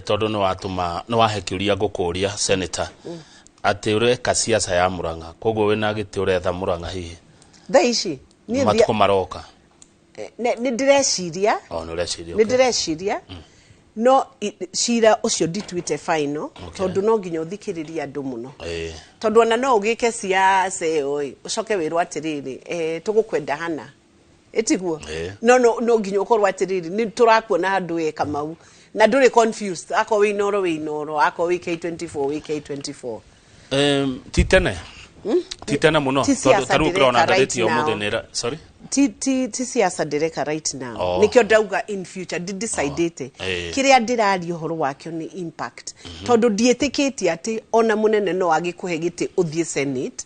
tondũ nĩ watũma nĩ wahe kĩũria ngũkũria, senator, atĩ ũreka siasa ya Murang'a, koguo wĩna gĩtĩ ũretha Murang'a hihi? Thaa ici niĩ Matukũ maroka. Nĩ ndĩreciria. O nĩ ũreciria? Nĩ ndĩreciria, no cira ũcio ndituĩte final, tondũ no nginya ũthikĩrĩrie andũ mũno, tondũ ona no ũgĩke siasa ĩyo ĩ, ũcoke wĩrwo atĩrĩrĩ, tũgũkwenda hana ĩtiguo. No nginya ũkorwo atĩrĩrĩ, nĩ tũrakuona handũ we Kamau na ndũrĩ confused. Akorwo wĩ Inoro, wĩ Inoro; akorwo wĩ K24, wĩ K24. Ti tene mũno, Ti tondũ siasa ta rĩu ũkĩrona ndĩreka right ngathĩti ya ũmũthĩ now. nĩ sorry. Ti siasa ndĩreka right now. Oh. Nikĩo ndauga in future, ndidecidĩte. Kĩrĩa ndĩraria ũhoro wakĩo nĩ impact, tondũ ndiĩtĩkĩtie atĩ ona mũnene no agĩkũhe gĩtĩ ũthiĩ senate,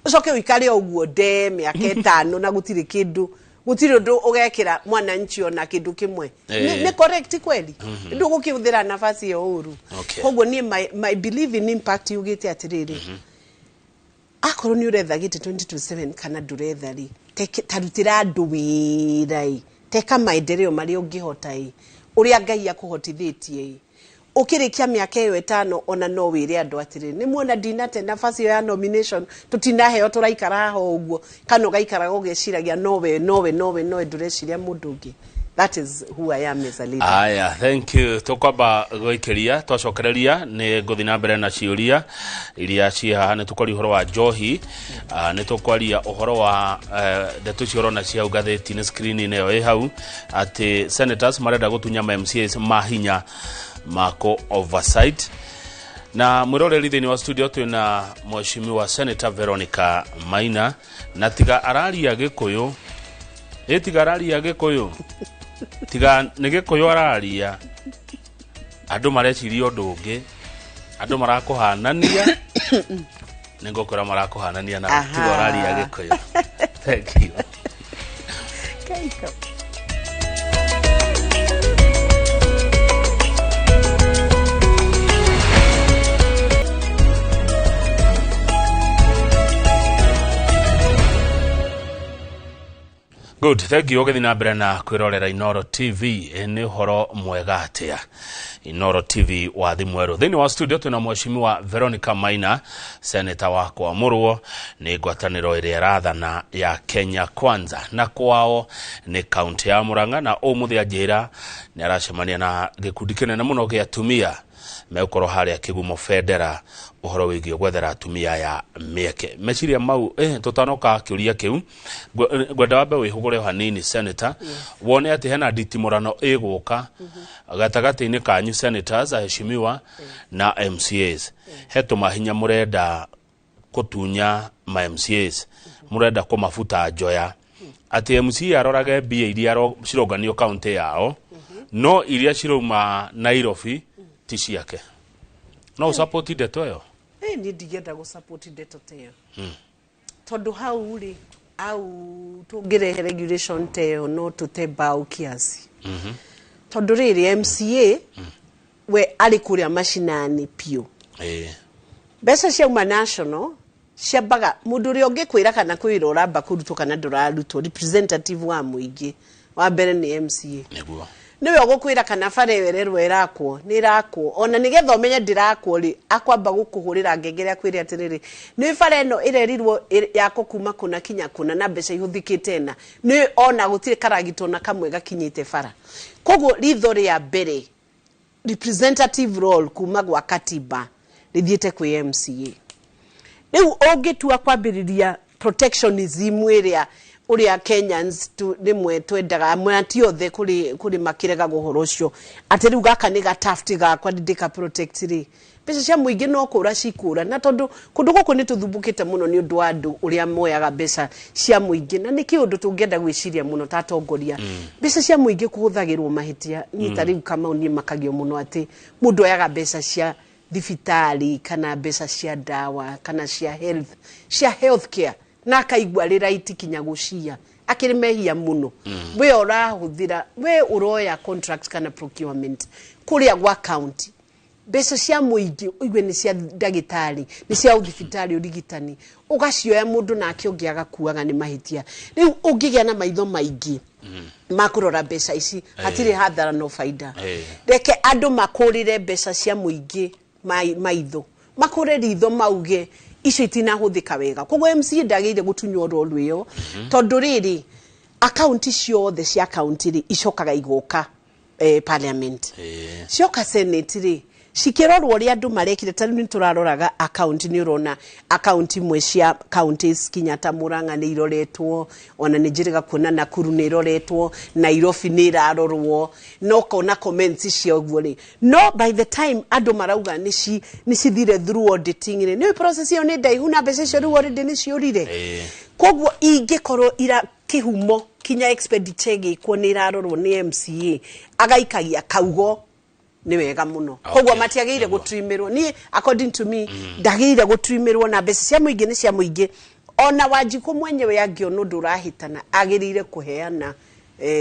ũcoke ũikare o ũguo nde mĩaka 5 na gũtirĩ kĩndũ, gũtirĩ ũndũ ũgekĩra mwananchi ona kĩndũ kĩmwe. Nĩ correct kweli, ndũgũkĩhũthĩra nafasi ĩyo ũru. Koguo niĩ my belief in impact yugĩte atĩrĩrĩ, akorwo nĩ ũretha gĩtĩ 2027 kana ndũretha rĩ, tarutĩra andũ wĩra ĩ, teka maendeleo marĩa ũngĩhota ĩ, ũrĩa Ngai akũhotithĩtie ĩ. Ũkĩrĩkia mĩaka ĩyo 5, ona no wĩre andũ atĩrĩ, nĩ muona ndinate nafasi ĩyo ya nomination, tũtinaheo, tũraikara haha o ũguo, kana ũgaikaraga ũgeciragia nowe, nowe, nowe, nowe, ndũreciria mũndũ ũngĩ. That is who I am as a leader. Aya, thank you. Tukwamba gwikiria, twacokereria nĩ ngũthiĩ na mbere na ciũria iria ciĩ haha. Nĩ tũkwaria ũhoro wa njohi, nĩ tũkwaria ũhoro wa ndeto icio ũrona cia hau ngathĩti-inĩ, screen-inĩ ĩyo ĩ hau, atĩ senators marenda gũtunya ma MCAs mahinya ma kũ oversight. Na mwĩroreri, thĩinĩ wa studio twĩna mheshimiwa Senator Veronica Maina, na tiga araria Gĩkũyũ ĩ, tiga araria Gĩkũyũ, tiga nĩ Gĩkũyũ araria, andũ mareciria ũndũ ũngĩ, andũ marakũhanania, nĩ ngũkwĩra marakũhanania na tiga ũraria Gĩkũyũ. Thank you. Kaiko. Good, thank you. Ũgĩthiĩ na mbere na kwĩrorera Inoro TV. Nĩ ũhoro mwega atĩa, Inoro TV wathi mwerũ. Thĩinĩ wa studio twĩna mheshimiwa Veronica Maina, senator wa Kwamũrwo nĩ ngwatanĩro ĩrĩa ĩrathana ya Kenya Kwanza, na kwao nĩ kaunti ya Murang'a, na ũmũthĩ anjĩra nĩ aracemania na gĩkundi kĩnene mũno gĩa atumia megũkorwo harĩa Kĩgumo Bendera, ũhoro wĩgiĩ gwethera atumia aya mĩeke. Meciria mau, tũtanoka kĩũria kĩu, ngwenda wambe wĩhũgũre o hanini, senator, wone atĩ hena nditimũrano ĩgũka gatagatĩ-inĩ kanyu senators, aheshimiwa, na MCAs. He tũmahinya mũrenda kũtunya ma MCAs, mũrenda kũmabuta njoya, atĩ MCA arorage mbia iria cironganio kaunti yao, no iria cirauma Nairobi ti ciake. No ũsupport ndeto ĩyo? Niĩ ndingĩenda gũ support ndeto ta ĩyo. Tondũ hau rĩ, au tũngĩrehe regulation ta ĩyo no tũte mbaũ kiasi. Tondũ rĩrĩ, MCA we arĩ kũrĩa macinani piũ. Mbeca ciauma national ciambaga mũndũ ũrĩa ũngĩkwĩra kana kwĩ wĩra ũramba kũrutwo kana ndũrarutwo, representative wa mũingĩ wa mbere nĩ MCA. Nĩwe ũgũkwĩra kana bara ĩyo ĩrerwo ĩrakwo nĩ ĩrakwo, ona nĩgetha ũmenye ndĩrakwo rĩ, akwamba gũkũhũrĩra ngengere akwĩre atĩrĩrĩ, nĩ bara ĩno ĩrerirwo yakwo kuma kũna kinya kũna na mbeca ihũthĩkĩte ĩna, nĩ ona gũtirĩ karagita ona kamwe gakinyĩte bara. Koguo ritho rĩa mbere, representative role kuma gwa katiba, rĩthiĩte kwĩ MCA. Rĩu ũngĩtua kwambĩrĩria protectionism ĩrĩa ũrĩa Kenyans tu rĩmwe twendaga, amwe ti othe, kũrĩ makĩregaga ũhoro ũcio atĩ rĩu gaka nĩ gatafti gakwa ndĩka protect rĩ, mbeca cia mũingĩ no kũra cikũra. Na tondũ kũndũ gũkũ nĩ tũthumbũkĩte mũno nĩ ũndũ wa andũ ũrĩa moyaga mbeca cia mũingĩ, na nĩ kĩũndũ tũngĩenda gwĩciria mũno ta atongoria, mbeca cia mũingĩ kũhũthagĩrwo mahĩtia. Niĩ ta rĩu Kamau, niĩ makagio mũno atĩ mũndũ oyaga mbeca cia thibitarĩ kana mbeca cia ndawa kana cia health, cia health care, na akaigua rĩ right kinya gũcia akĩrĩ mehia mũno. We ũrahũthĩra, we ũroya contract kana procurement kũrĩa gwa county, mbeca cia mũingĩ ũigue nĩ cia ndagĩtarĩ, nĩ cia ũthibitarĩ, ũrigitani, ũgacioya mũndũ nake ũngĩ agakuaga nĩ mahĩtia. Rĩu ũngĩgĩa na maitho maingĩ ma kũrora mbeca ici, hatirĩ hathara no baida. Reke andũ makũrĩre mbeca cia mũingĩ maitho, makũre ritho, mauge icio itinahũthĩka wega. Koguo MCA ndagĩrĩire gũtunywo role ĩyo, tondũ rĩrĩ, akaunti ciothe cia kaunti rĩ, icokaga igoka parliament, cioka senate rĩ, cikĩrorwo ũrĩa andũ marekire. Ta rĩu nĩ tũraroraga akaunti, nĩ ũrona akaunti imwe cia counties kinya ta Murang'a nĩ iroretwo, ona nĩ njĩrĩga kuona Nakuru nĩ iroretwo, Nairobi nĩ ĩrarorwo, no ũkona comments cia ũguo rĩ. No by the time andũ marauga nĩ cithire through auditing rĩ, nĩ process ĩyo nĩ ndaihu na mbeca icio rĩu already nĩ ciũrire. Koguo ingĩkorwo ira kĩhumo kinya expenditure ĩgĩkwo nĩ ĩrarorwo nĩ MCA, agaikagia kaugo, nĩ wega mũno. Koguo matiagĩrĩire gũtrimĩrwo. Niĩ, according to me, ndagĩrĩire gũtrimĩrwo, na mbeca cia mũingĩ nĩ cia mũingĩ. Ona Wanjikũ mwenyewe angĩona ũndũ ũrahĩtana, agĩrĩire kũheana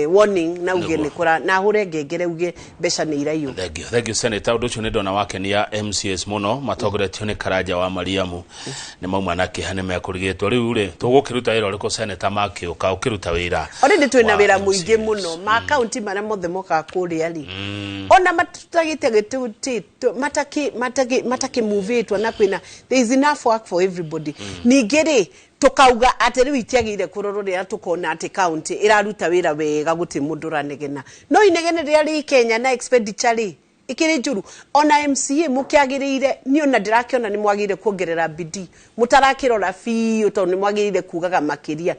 warning na uge nĩ kũra na ahũre ngengere uge mbeca nĩ iraiywo. Thank you, thank you, Senator. Ũndũ ũcio nĩ ndona wakenia MCAs mũno, matongoretio nĩ Karanja wa Mariamu, nĩ mauma na kĩeha nĩ mekũrigĩtwo. Rĩu rĩ, tũgũkĩruta wĩra ũrĩkũ, Senator, makĩũka ũkĩruta wĩra Already twĩna wa wĩra mũingĩ MCAs? Mũno ma kaunti marĩa mothe mokaga kũrĩa rĩ, ona matutagĩte matakĩmuvĩtwo na kwĩna, there is enough work for everybody. Ningĩ rĩ, tukauga atĩ rĩu itiagĩrĩire kũrorwo rĩrĩa tukona atĩ kaunti ĩraruta wĩra wega, gũtirĩ mũndũ ũranegena, no inegene rĩrĩa rĩ Kenya na expenditure rĩ ikĩrĩ njũru. Ona MCA mũkĩagĩrĩire, niĩ ona ndĩrakĩona nĩ mwagĩrĩire kuongerera bidii, mũtarakĩrora biũ, tondũ nĩ mwagĩrĩire kugaga makĩria.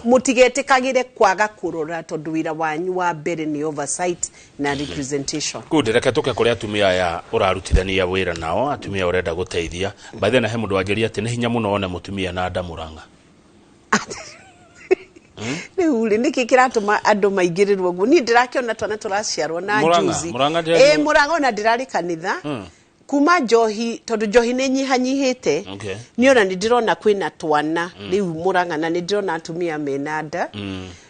Mũtigetĩkagĩre kwaga kũrora, tondũ wĩra wanyu wa mbere nĩ oversight na representation. Good, reke tũke kũrĩ atumia aya ũrarutithania wĩra nao, atumia ũrenda gũteithia. By the way, na he mũndũ wanjĩria atĩ nĩ hinya mũno one mũtumia na nda Mũrang'a. Rĩu rĩ, nĩkĩ kĩratũma andũ maingĩrĩrwo ũguo? Niĩ ndĩrakĩona twana tũraciarwo na Mũrang'a, njuzi. Mũrang'a ndĩraigua- Ĩ, Mũrang'a ona ndĩrarĩ kanitha kuma njohi, tondũ njohi nĩ nyihanyihĩte. Niĩ ona nĩ ndĩrona kwĩna twana rĩu Mũrang'a, na nĩ ndĩrona atumia mena nda.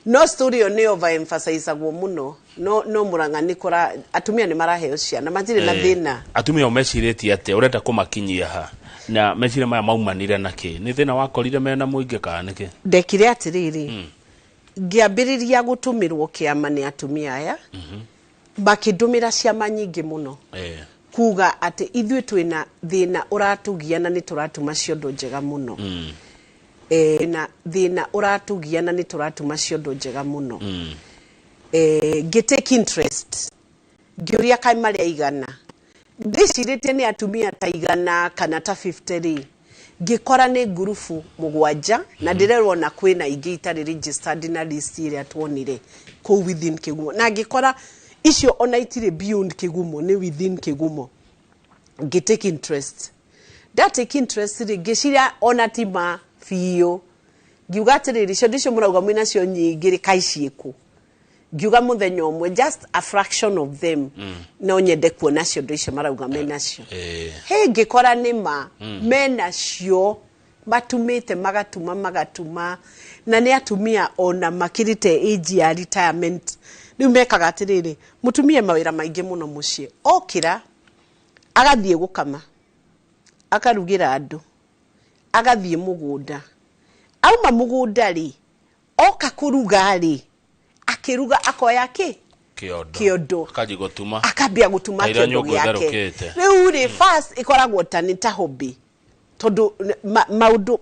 No story ĩyo nĩ overemphasizagwo mũno. No Mũrang'a nĩ kũra atumia nĩ maraheo ciana, matirĩ na thĩna. Atumia o mecirĩtie atĩa? Ũrenda kũmakinyia ha? Na meciria maya maumanire na kĩ? Nĩ thĩna wakorire mena mũingĩ kana nĩkĩ? Ndekire atĩrĩrĩ, ngĩambĩrĩria gũtũmĩrwo kĩama nĩ atumia aya, makĩndũmĩra ciama nyingĩ mũno, kuga atĩ ithuĩ twĩna thĩna ũratũgia na nĩ tũratuma ciondo njega mũno. Na thĩna ũratũgia na nĩ tũratuma ciondo njega mũno. Ngĩ take interest, ngĩũria kaĩ marĩ aigana. Ndĩcirĩtie nĩ atumia ta 100 kana ta 50 rĩ, ngĩkora nĩ ngurubu mũgwanja, na ndĩrerwo na kwĩna ingĩ itarĩ registered na list ĩrĩa tuonire kũu within Kĩgumo, na ngĩkora icio ona itirĩ beyond Kĩgumo, nĩ within Kĩgumo. Ngĩ take interest, nda take interest rĩ, ngĩciria ona ti ma biũ. Ngiuga atĩrĩrĩ, ciondo icio mũrauga mwĩnacio nyingĩ rĩ, kaĩ ciĩkũ? Ngiuga mũthenya ũmwe, just a fraction of them, no nyende kuona ciondo icio marauga menacio. He, ngĩkora nĩ ma menacio. Matumĩte magatuma magatuma, na nĩ atumia ona makĩrĩte age ya retirement. Rĩu mekaga atĩrĩrĩ, mũtumia mawĩra maingĩ mũno mũciĩ, okĩra agathiĩ gũkama, akarugĩra andũ, agathiĩ mũgũnda, auma mũgũnda rĩ, oka kũruga rĩ, akĩruga akoya kĩ? Kĩondo. Kĩondo. Akanjia gũtuma. Akambia gũtuma Ta iria kĩondo nyũngũ gĩake. ĩtherũkĩte. Rĩu rĩ, first ĩkoragwo ta nĩ ta hobby, tondũ maũndũ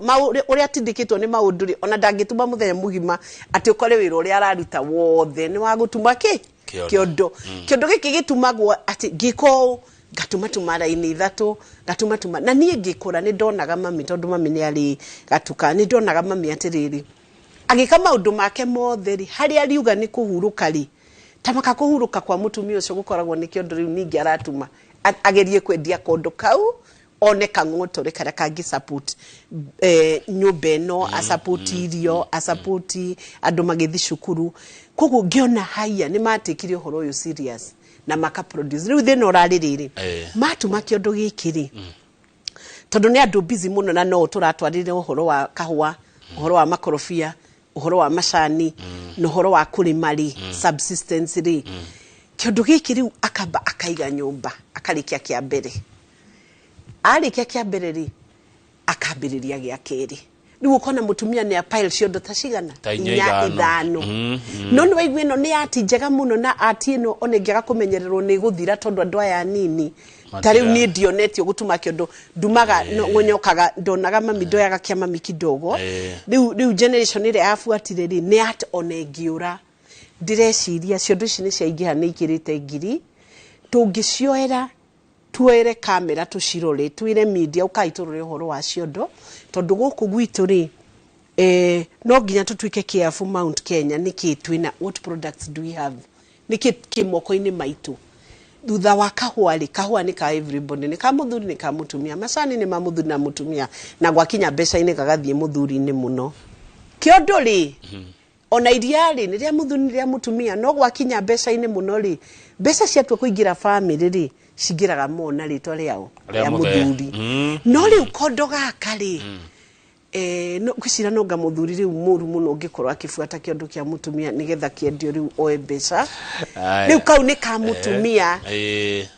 ũrĩa atindĩkĩtwo nĩ maũndũ rĩ, ona ndangĩtuma mũthenya mũgima atĩ ũkore wĩra ũrĩa araruta wothe nĩ wa gũtuma kĩ? Kĩondo. Kĩondo. Kĩondo gĩkĩ gĩtumagwo atĩ ngĩka ũũ, ngatuma tuma raini ithatũ, ngatuma tuma. Na niĩ ngĩkũra nĩ ndonaga mami, tondũ mami nĩ arĩ gatuka, nĩ ndonaga mami atĩrĩrĩ, agĩka maũndũ make mothe rĩ, harĩa ariuga nĩ kũhurũka rĩ, tamaka kũhurũka kwa mũtumia ũcio gũkoragwo nĩ kĩondo. Rĩu ningĩ aratuma agerie kwendia kondo kau one kang'otore karĩa kangĩ support nyũmba ĩno, asupport irio, asupport andũ magĩthiĩ cukuru. Koguo ngĩona haiya nĩ matĩkire ũhoro ũyũ serious na maka produce. Rĩu thĩna ũrarĩ rĩrĩ, matuma kĩondo gĩkĩ rĩ, tondũ nĩ andũ busy mũno na no tũratwarĩre ũhoro wa kahũa, ũhoro wa makorobia, ũhoro wa macani, na ũhoro wa kũrĩma rĩ, subsistence rĩ, kĩondo gĩkĩ rĩu akamba akaiga nyũmba, akarĩkia kĩa mbere. Arĩkia kĩa mbere rĩ, akambĩrĩria gĩa kerĩ. Rĩu ũkona mũtumia nĩ apile ciondo ta cigana? Ta inya, inya, ithano. Ithano. No nĩ waigua ĩno nĩ ati njega mũno, na ati ĩno ona ĩngĩaga kũmenyererwo nĩ ĩgũthira, tondũ andũ aya anini ta rĩu Matira. niĩ ndionetio gũtuma kĩondo, ndumaga no, ng'onyokaga ndonaga mami ndoyaga kĩa mami kidogo. Rĩu generation ĩrĩa yabuatire rĩ, nĩ art ona ĩngĩũra. Ndĩreciria ciondo ici nĩ ciaingĩha, nĩ ikĩrĩte ngiri. Tũngĩcioera, tuoere kamera tũcirore, twĩre media ũkai tũrore ũhoro wa ciondo, tondũ gũkũ gwitũ rĩ, no nginya tũtuĩke careful. Mount Kenya nĩkĩ twĩna, what products do we have, nĩkĩ kĩ moko-inĩ maitũ thutha wa kahũa rĩ? Kahũa nĩ ka everybody, nĩ ka mũthuri, nĩ ka mũtumia. Macani nĩ ma mũthuri na mũtumia, na gwakinya mbeca-inĩ gagathiĩ mũthuri-inĩ mũno. Kĩondo rĩ, ona iria rĩ, nĩ rĩa mũthuri, nĩ rĩa mũtumia, no gwakinya mbeca-inĩ mũno rĩ, mbeca ciatua kũingĩra famĩlĩ rĩ, cingĩraga mo na rĩtwa rĩao. Rĩa rĩa mũthee. Mũthuri. No rĩu kondo gaka rĩ, no ngwĩciria no nga mũthuri rĩu mũru mũno ũngĩkorwo akĩbuata kĩondo kĩa mũtumia nĩgetha kĩendio rĩu oe mbeca. Aya. Rĩu kau nĩ ka mũtumia.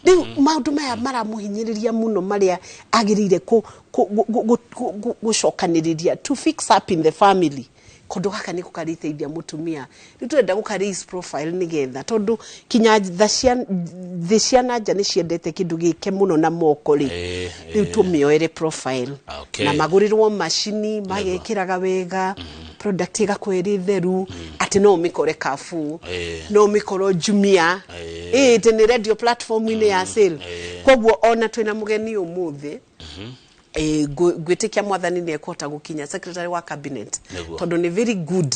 Rĩu maũndũ maya maramũhinyĩrĩria mũno, marĩa agĩrĩire gũcokanĩrĩria to fix up in the family. Kondo gaka nĩko karĩteithia mũtumia. Rĩu tũrenda gũka raise profile nĩgetha, tondũ kinya tha cia thĩ cia na nja nĩ ciendete kĩndũ gĩke mũno na moko rĩ, rĩu tũmĩoere profile na magũrĩrwo macini magekĩraga wega, product ĩgakorwo ĩrĩ theru atĩ no ũmĩkore Carrefour, no ũmĩkorwo Jumia, ĩ atĩ nĩ radio platform-inĩ ya sale. Koguo ona twĩna mũgeni ũmũthĩ, ngwĩtĩkia mwathani nĩ ekũhota gũkinya secretary wa cabinet, tondũ nĩ very good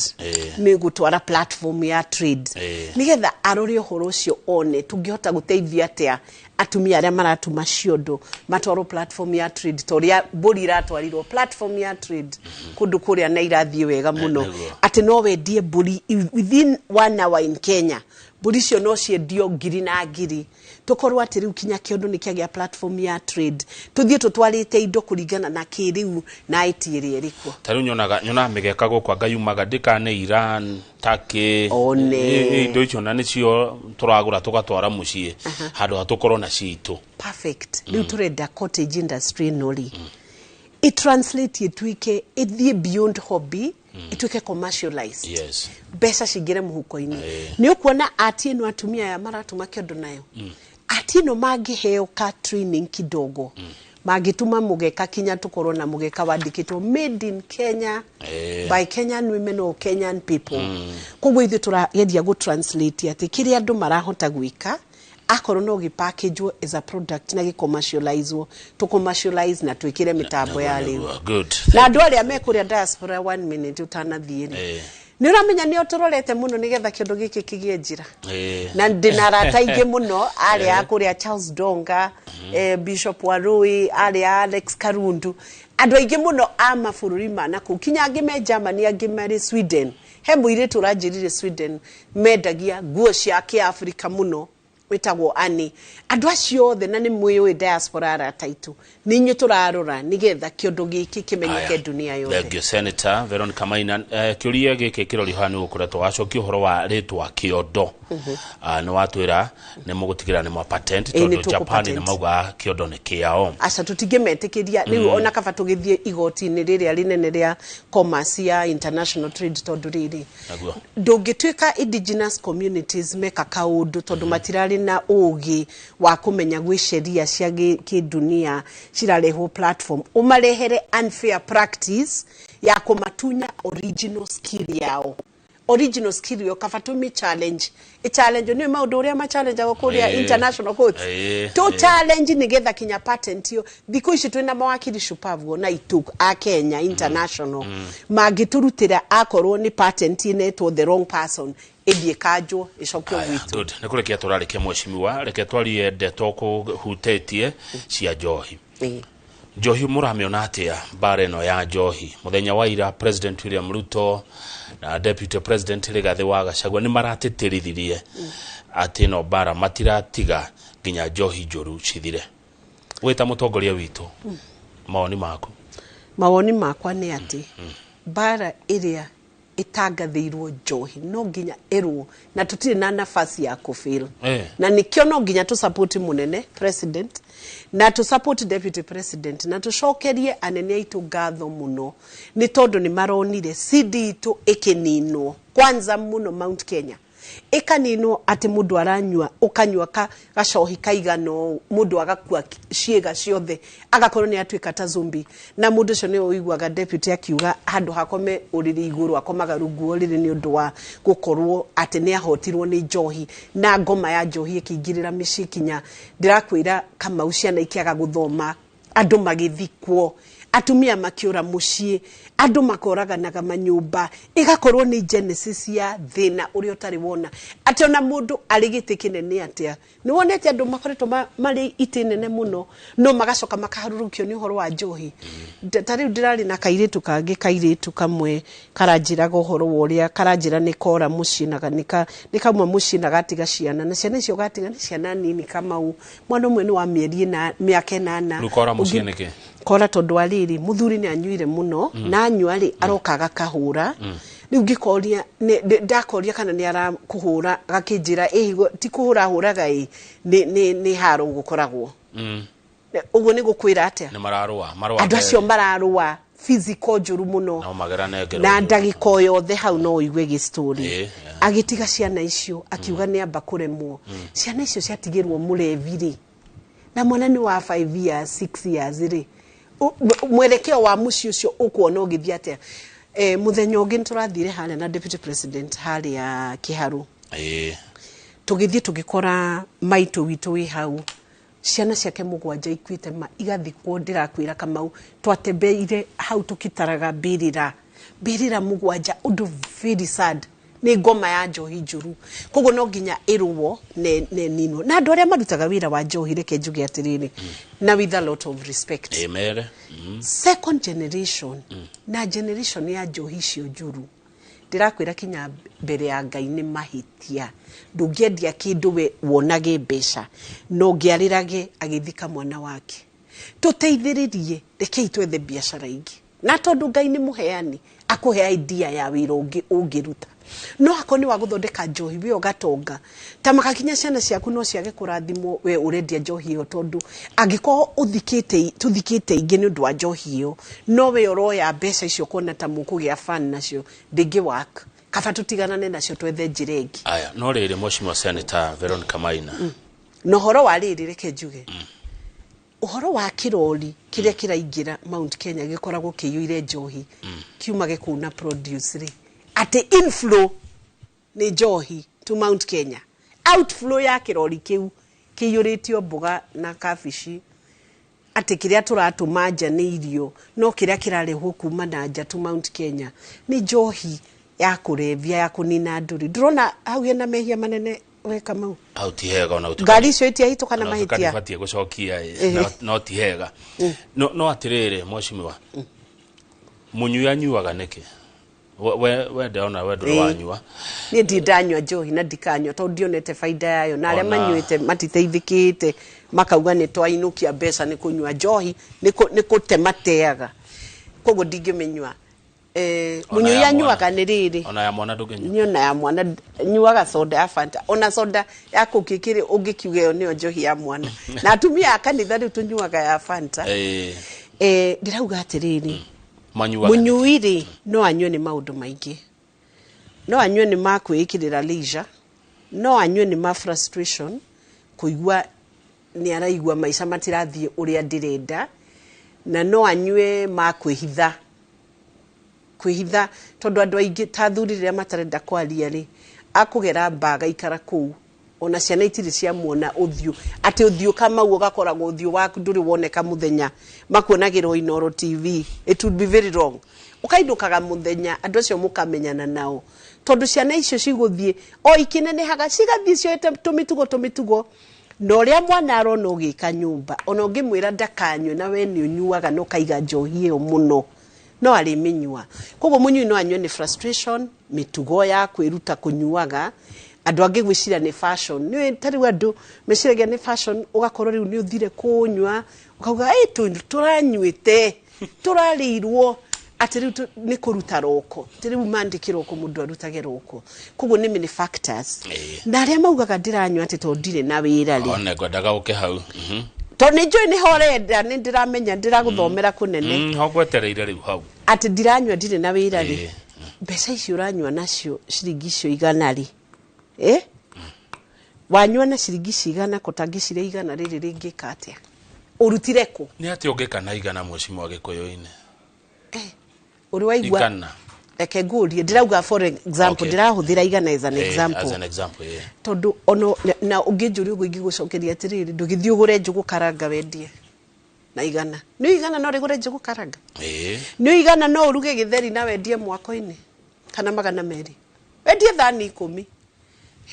nĩ gũtwara platform ya trade, nĩgetha arore ũhoro ũcio, one tũngĩhota gũteithia atĩa atumia arĩa maratuma ciondo matwarwo platform ya trade, ta ũrĩa mbũri iratwarirwo platform ya trade kũndũ kũrĩa na irathiĩ wega mũno, atĩ no wendie mbũri within one hour in Kenya. Mbũri icio no ciendio ngiri na ngiri. Tũkorwo atĩ rĩu kinya kĩondo nĩ kĩagĩa platform ya trade, tũthiĩ tũtwarĩte indo kũringana na kĩrĩu na IT ĩrĩa ĩrĩkuo. Ta rĩu nyonaga mĩgeka gũkũ anga yumaga ndĩka nĩ Iran, Turkey. One. Indo icio na nĩcio tũragũra tũgatwara mũciĩ handũ ha tũkorwo na citũ. Perfect. Rĩu tũrenda cottage industry ĩno rĩ, ĩtranslate, ĩtuĩke ĩthiĩ beyond hobby, ĩtuĩke commercialized, mbeca cingĩre mũhuko-inĩ. Nĩ ũkuona ati ĩno atumia aya maratuma kĩondo nayo, ati ĩno mangĩheo ka training kidogo, mangĩtuma mũgeka kinya tũkorwo na mũgeka wandĩkĩtwo "Made in Kenya by Kenyan women or Kenyan people". Koguo ithuĩ tũrageria gũ-translate atĩ kĩrĩa andũ marahota gwĩka, akorwo no gĩ-package as a product na gĩ-commercialize, tũ commercialize na twĩkĩre mĩtambo ya rĩu. Good. Na andũ arĩa me kũrĩa diaspora, one minute ũtanathiĩ rĩ, nĩ ũramenya nĩ ũtũrorete mũno nĩgetha kĩndũ gĩkĩ kĩgĩe njĩra, na ndĩna arata aingĩ mũno arĩa a kũrĩa Charles Donga, Bishop Warui, arĩa Alex Karundu, andũ aingĩ mũno a mabũrũri ma nakũu, kinya angĩ me Germany, angĩ marĩ Sweden. He mũirĩtu ũranjĩrire Sweden mendagia nguo cia kĩafrika mũno. Wĩtagwo Ani. Andũ acio othe na nĩ mwĩũĩ diaspora, arata aitũ, nĩ inyuĩ tũrarora nĩgetha kĩondo gĩkĩ kĩmenyeke dunia yothe. Thank you, Senator Veronica Maina. Kĩũria gĩkĩ kĩrorio haha nĩ gũkoretwo wacokia ũhoro wa rĩtwa kĩondo. Nĩ watwĩra nĩ mũgũtigĩra nĩ mwa patent Ĩĩ, nĩ tondũ Japan nĩ tũkũ-patent. mauga kĩondo nĩ kĩao. Aca, tũtingĩmetĩkĩria rĩu, ona kaba tũgĩthiĩ igoti-inĩ rĩrĩa rĩnene rĩa commerce ya international trade, tondũ rĩrĩ ndũngĩtuĩka indigenous communities meka kaũndũ tondũ matirarĩ na ũgĩ wa kũmenya gwĩ sheria cia kĩndunia cirarehwo platform ũmarehere unfair practice ya kũmatunya original skill yao, original skill yo. Kaba tũmĩ challenge, ĩ challenge nĩ maũndũ ũrĩa ma challenge kũrĩa international courts to challenge nĩgetha kinya patent yo. Thikũ ici twĩna mawakiri shupavu na itu a Kenya international mangĩtũrutĩra akorwo nĩ patent inetwo the wrong person, ĩthiĩ kanjwo ĩcokio Aya, gwitũ. Good. Nĩ kũrekia tũrarĩkia, mheshimiwa, reke twarie ndeto kũhutĩtie cia njohi. Njohi mũramĩona atĩa, mbara ĩno ya njohi? Mũthenya wa ira President William Ruto na Deputy President Rigathĩ wa Gachagua nĩ maratĩtĩrithirie atĩ ĩno mbara matiratiga nginya njohi njũru cithire. Wĩta mũtongoria witũ, mawoni maku? Mawoni makwa nĩ atĩ mbara ĩrĩa ĩtangathĩirwo njohi no nginya ĩrwo na tũtirĩ na nafasi ya kũfail. Na nĩkĩo no nginya tũ support mũnene president na tũ support deputy president na tũcokerie anene aitũ ngatho mũno, nĩ tondũ nĩ maronire CD itũ ĩkĩninwo kwanza mũno Mount Kenya ĩkaninwo, atĩ mũndũ aranyua ũkanyua ka gacohi kaigana ũũ, mũndũ agakua ciĩga ciothe, agakorwo nĩ atuĩka ta zombie. Na mũndũ ũcio nĩ ũiguaga deputy akiuga handũ hakome ũrĩrĩ igũrũ akomaga rungu wa ũrĩrĩ nĩ ũndũ wa gũkorwo atĩ nĩ ahotirwo nĩ njohi na ngoma ya njohi ĩkĩingĩrĩra mĩciĩ. Kinya ndĩrakwĩra Kamau, ciana ikĩaga gũthoma, andũ magĩthikwo, atumia makĩũra mũciĩ, andũ makoraganaga manyũmba, ĩgakorwo nĩ genesis ya thĩna ũrĩa ũtarĩ wona atĩ ona mũndũ arĩ gĩtĩ kĩnene atĩa. Nĩ wonete andũ makoretwo marĩ itĩ nene mũno no magacoka makaharũrũkio nĩ ũhoro wa njohi. Ta rĩu ndĩrarĩ na kairĩtu kangĩ, kairĩtu kamwe karanjĩraga ũhoro wa ũrĩa karanjĩra nĩ kora mũciĩ na nĩ kauma mũciĩ na gatiga ciana, na ciana icio gatiga nĩ ciana nini, Kamau. Mwana ũmwe nĩ wa mĩeri ĩna, mĩaka 8. Rĩu kora mũciĩ nĩkĩ? Kora tondũ wa rĩrĩ, mũthuri nĩ anyuire mũno na anyua rĩ, aroka agakahũra. Rĩu ngĩkoria ndakoria kana nĩ arakũhũra, agakĩnjĩra ĩ ti kũhũra ahũraga, ĩ nĩ haro gũkoragwo. Ũguo nĩ gũkwĩra atĩa? Nĩ mararũa marũa. Andũ acio mararũa physical njũru mũno. No magerane ngero. Na ndagĩka o yothe hau no ũigue gĩstory. Agĩtiga ciana icio akiuga nĩ amba kũremwo. Ciana icio ciatigĩrwo mũrevi rĩ, na mwana nĩ wa 5 years, 6 years rĩ, mwerekeo wa mũciĩ ũcio ũkuona ũgĩthiĩ atĩa? Mũthenya ũngĩ nĩ tũrathire harĩa na deputy president harĩa Kĩharũ. Tũgĩthiĩ tũgĩkora maitũ witũ wĩ hau, ciana ciake mũgwanja ikuĩte ma igathikwo. Ndĩrakwĩra Kamau, twatembeire hau tũkĩtaraga mbĩrĩra, mbĩrĩra mũgwanja. Ũndũ very sad nĩ ngoma ya njohi njũru. Koguo no nginya ĩrũo na ĩninwo na andũ arĩa marutaga wĩra wa njohi. Reke njuge atĩrĩrĩ, na with a lot of respect, Ĩ mere. Second generation na generation ya njohi icio njũru, ndĩrakwĩra kinya mbere ya Ngai nĩ mahĩtia. Ndũngĩendia kĩndũ we wonage mbeca na ũngĩarĩrage agĩthika mwana wake. Tũteithĩrĩrie, rekei twethe biacara ingĩ, na tondũ Ngai nĩ mũheani, akũhe idea ya wĩra ũngĩ ũngĩruta. No akorwo nĩ wa gũthondeka njohi we ũgatonga ta makakinya, ciana ciaku no ciage kũrathimwo we ũrendia njohi ĩyo, tondũ angĩkorwo ũthikĩte tũthikĩte ingĩ nĩ ũndũ wa njohi ĩyo, no we ũroya mbeca icio kuona ta mũkũgĩa fan nacio, ndĩngĩ work. Kaba tũtiganane nacio, twethe njĩra ĩngĩ. Aya, no rĩrĩ, Mheshimiwa Senator Veronica Maina, Na ũhoro wa rĩrĩ, reke njuge ũhoro wa kĩrori kĩrĩa kĩraingĩra Mount Kenya gĩkoragwo kĩiyũire njohi kiumage kũu na produce rĩ, atĩ inflow nĩ njohi to Mount Kenya, outflow ya kĩrori kĩu kĩiyũrĩtio mboga na kabici, atĩ kĩrĩa tũratũma nja nĩ irio, no kĩrĩa kĩrarehwo kuma na nja to Mount Kenya nĩ njohi ya kũrebia, ya kũnina andũ rĩ, ndũrona hau hena mehia manene we Kamau? Hau ti hega ona gũtuĩka. Ngari icio itiahĩtũka na Ona gũtuĩka mahĩtia. ndibatiĩ gũcokia ĩ, no ti hega. No atĩrĩrĩ, mheshimiwa, mũnyui anyuaga nĩkĩ? We ndĩrona we ndũrĩ wanyua. Niĩ ndirĩ ndanyua njohi na ndikanyua tondũ ndionete baida yayo, na arĩa manyuĩte matiteithĩkĩte, makauga nĩ twainũkia mbeca nĩ kũnyua njohi, nĩ kũte mateaga, koguo ndingĩmĩnyua. Ona Mũnyui ya anyuaga mwana. nĩ rĩrĩ. Ona ya mwana ndũngĩnyua? Niĩ ona ya mwana nyuaga soda ya Fanta, ona soda ya Coke ĩkĩrĩ ũngĩkiuga ĩyo nĩyo njohi ya mwana, na atumia a kanitha rĩu tũnyuaga ya Fanta. Ndĩrauga atĩrĩrĩ, Manyuaga. Mũnyui rĩ, no anyue nĩ maũndũ maingĩ. No anyue nĩ ma kwĩĩkĩrĩra leisure, no anyue nĩ ma frustration, kũigua nĩ araigua maica matirathiĩ ũrĩa ndĩrenda, na no anyue ma kwĩhitha, kwĩhitha, tondũ andũ aingĩ ta athuri rĩrĩa matarenda kwaria rĩ, akũgera mbaga ikara kũu, ona ciana itirĩ ciamuona ũthiũ, atĩ ũthiũ Kamau ũgakoragwo ũthiũ waku ndũrĩ woneka mũthenya, makuonagĩrwo Inoro TV. It would be very wrong. Ũkainũkaga mũthenya, andũ acio mũkamenyana nao, tondũ ciana icio cigũthiĩ o ikĩnenehaga, cigathiĩ cioete tũmĩtugo tũmĩtugo, na ũrĩa mwana arona ũgĩka nyũmba, ona ũngĩmwĩra ndakanyue na we nĩ ũnyuaga na ũkaiga njohi ĩyo mũno, no arĩmĩnyua. Koguo mũnyui no anyue nĩ frustration, mĩtugo ya kwĩruta kũnyuaga. Andũ angĩ gwĩciria nĩ fashion, nĩ ta rĩu andũ meciragia nĩ fashion, ũgakorwo rĩu nĩ ũthire kũnyua, ũkauga ĩ tũranyuĩte, tũrarĩirwo atĩ rĩu nĩ kũruta roko, atĩ rĩu mandĩ kĩroko mũndũ arutage roko. Koguo nĩ many factors. Na arĩa maugaga ndĩranyua atĩ tondũ ndirĩ na wĩra rĩ, One ngwendaga ũke hau. Tondũ nĩ njũĩ nĩho ũrenda, nĩ ndĩramenya ndĩragũthomera kũnene. Ho ngwetereire rĩu hau. Atĩ ndiranyua ndirĩ na wĩra rĩ, mbeca icio ũranyua nacio ciringi icio 100 rĩ, wanyua na ciringi ici 100, ko tangĩciria 100 rĩrĩ rĩngĩka atĩa, ũrutire kũ? Nĩ atĩ ũngĩka na 100, mheshimiwa Gĩkũyũ-inĩ? Ũrĩ waigua? 100. Reke ngũrie, ndĩrauga for example, ndĩrahũthĩra 100 as an example. As an example, yeah. Tondũ ono na ũngĩnjũria ũguo ingĩgũcokeria atĩrĩrĩ, ndũgĩthiĩ ũgũre njũgũ karanga wendie na 100. Nĩ 100 no rĩgũre njũgũ karanga? Ĩĩ. Nĩ 100 no ũruge gĩtheri na wendie mwako-inĩ, kana 200 wendie thani 10?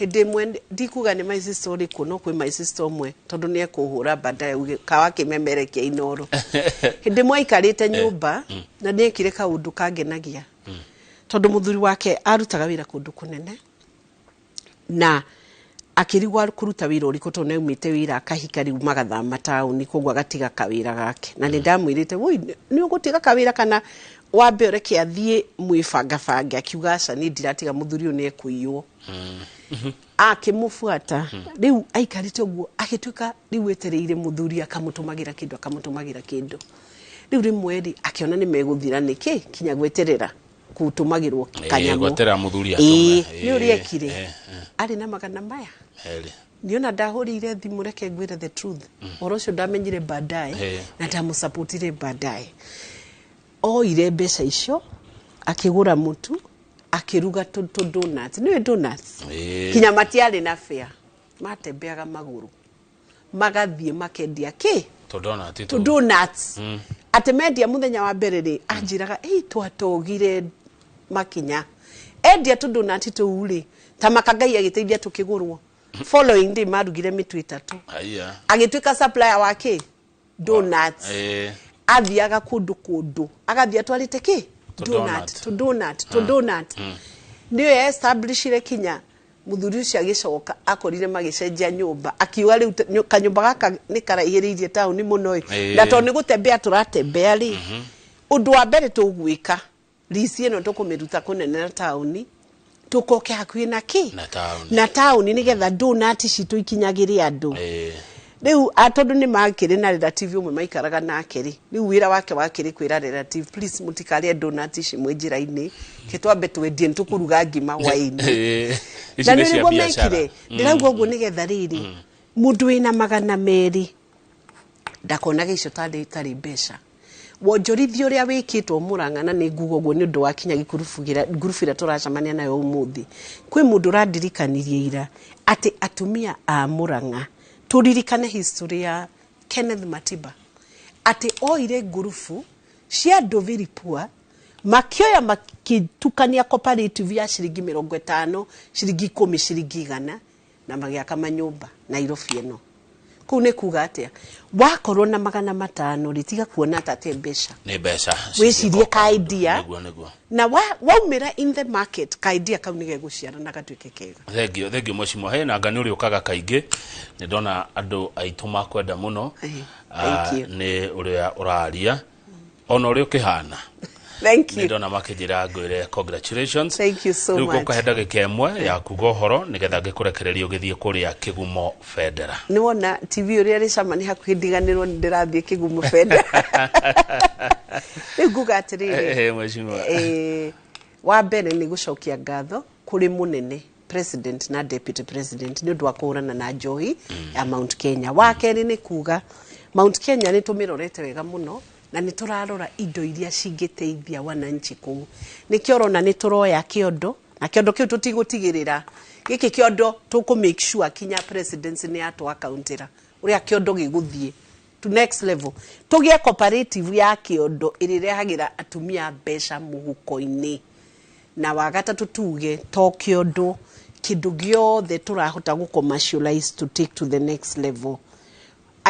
Hĩndĩ ĩmwe ndikuga nĩ my sister ũrĩkũ, no kwĩ my sister ũmwe, tondũ nĩ ekũhũra baadaye uge kawa kĩmemerekia Inoro. Hĩndĩ ĩmwe aikarĩte nyũmba na nĩ ekire kaũndũ kangenagia, tondũ mũthuri wake arutaga wĩra kũndũ kũnene, na akĩrigwo kũruta wĩra ũrĩkũ, tondũ nĩaumĩte wĩra akahika, rĩu magathama taũni, koguo agatiga kawĩra gake. Na nĩ ndamwĩrĩte, woi, nĩ ũgũtiga kawĩra kana wambe ũreke athiĩ mwĩbangabange? Akiuga aca, niĩ ndiratiga, mũthuri ũyũ nĩ ekũiywo. Akĩmũbuata. Rĩu aikarĩte ũguo, agĩtuĩka rĩu etereire mũthuri akamũtũmagĩra kĩndũ, akamũtũmagĩra kĩndũ. Rĩu rĩmwe rĩ, akĩona nĩ megũthira nĩkĩ kinya gweterera kũtũmagĩrwo kanyamũ. Gweterera mũthuri atũme. Nĩ ũrĩa ekire, arĩ na magana maya. 2. Niona ndahũrĩire thimũ, reke ngwĩre the truth, ũhoro ũcio ndamenyire baadaye na ndamũsapotire baadaye. Oire mbeca icio akĩgũra mũtu, akĩruga tũ donuts. Nĩũĩ donuts? Ĩĩ. Kinya matiarĩ na fare, matembeaga magũrũ magathiĩ makendia kĩ? Tũdonati. Tũ donuts. Atĩ mendia mũthenya wa mbere rĩ, anjĩraga ĩ twatogire makinya endia tũ donut tũu rĩ, ta maka Ngai agĩteithia tũkĩgũrwo. Following day marugire mĩtu 3. Haiya. Agĩtuĩka supplier wa kĩ? Donuts. Athiaga kũndũ kũndũ, agathiĩ atwarĩte kĩ? Tũ donut. Donut. Tũ donut, tũ donut. Nĩyo establishire kinya mũthuri ũcio agĩcoka akorire magĩcenjia nyũmba, akiuga rĩu kanyũmba gaka nĩ karaihĩrĩirie taũni mũno ĩ, na tondũ nĩ gũtembea tũratembea rĩ, ũndũ wa mbere tũgwĩka, lease ĩno tũkũmĩruta kũnene na taũni, tũkoke hakuhĩ na kĩ? Na taũni. Na taũni, nĩgetha donut citũ ikinyagĩre andũ. Rĩu tondũ nĩ makĩrĩ na relative ũmwe maikaraga nake rĩ, rĩu wĩra wake wakĩrĩ kwĩra relative, please mũtikarĩe donut ici mwĩ njĩra-inĩ, ke twambe twendie, nĩ tũkũruga ngima hwaĩ-inĩ. Ici Na nĩ nĩ cia nĩguo biacara. mekire. Ndĩrauga ũguo nĩgetha rĩrĩ, mũndũ wĩna 200 ndakonaga icio tarĩ mbeca. Wonjorithia ũrĩa wĩkĩtwo Mũrang'a, na nĩ nguga ũguo nĩ ũndũ wa kinya ngurubu ĩrĩa tũracemania nayo ũmũthĩ, kwĩ mũndũ ũrandirikanirie ira atĩ atumia a Mũrang'a tũririkane history ya Kenneth Matiba, atĩ oire ngurubu cia andũ very poor, makĩoya makĩtukania cooperative ya ciringi 50, ciringi 10, ciringi 100, na magĩaka manyũmba Nairobi ĩno. Kũu nĩ kuga atĩa? Wakorwo na 500 rĩ, tiga kuona ta te mbeca. Nĩ mbeca. Wĩcirie ka idea. Nĩguo, nĩguo. Na waumĩra in the market, ka idea kau nĩ gegũciara na gatuĩke kega. Thengio, thengio mheshimiwa. He nanga nĩ ũrĩũkaga kaingĩ, nĩ ndona andũ aitũ makwenda mũno. Thank you. Nĩ ũrĩa ũraria ona ũrĩa ũkĩhana. Thank Nĩ you. ndona makĩnjĩra ngwĩre congratulations. Thank you so Rĩu much. ngũkũhe ndagĩka 1 ya kuga ũhoro nĩgetha ngĩkũrekererie ũgĩthiĩ kũrĩa Kĩgumo Bendera. Nĩ wona TV ũrĩa rĩ cama, nĩ hakuhĩ ndiganĩrwo nĩ ndĩrathiĩ Kĩgumo Bendera. Rĩu nguga atĩrĩrĩ, Mheshimiwa. Wa mbere nĩ gũcokia ngatho kũrĩ mũnene president na deputy president nĩ ũndũ wa kũhũrana na njohi ya Mount Kenya. Wa kerĩ nĩ kuga Mount Kenya nĩ tũmĩrorete wega mũno na nĩ tũrarora indo iria cingĩteithia wananchi kũu. Nĩkĩo ũrona nĩ tũroya kĩondo, na kĩondo kĩu tũtigũtigĩrĩra gĩkĩ kĩondo, tũkũ make sure kinya presidency nĩ yatũ accountĩra ũrĩa kĩondo gĩgũthiĩ to next level, tũgĩe cooperative ya kĩondo ĩrĩrehagĩra atumia mbeca mũhuko-inĩ. Na wa gatatũ tuge to kĩondo, kĩndũ gĩothe tũrahota gũ commercialize to take to the next level,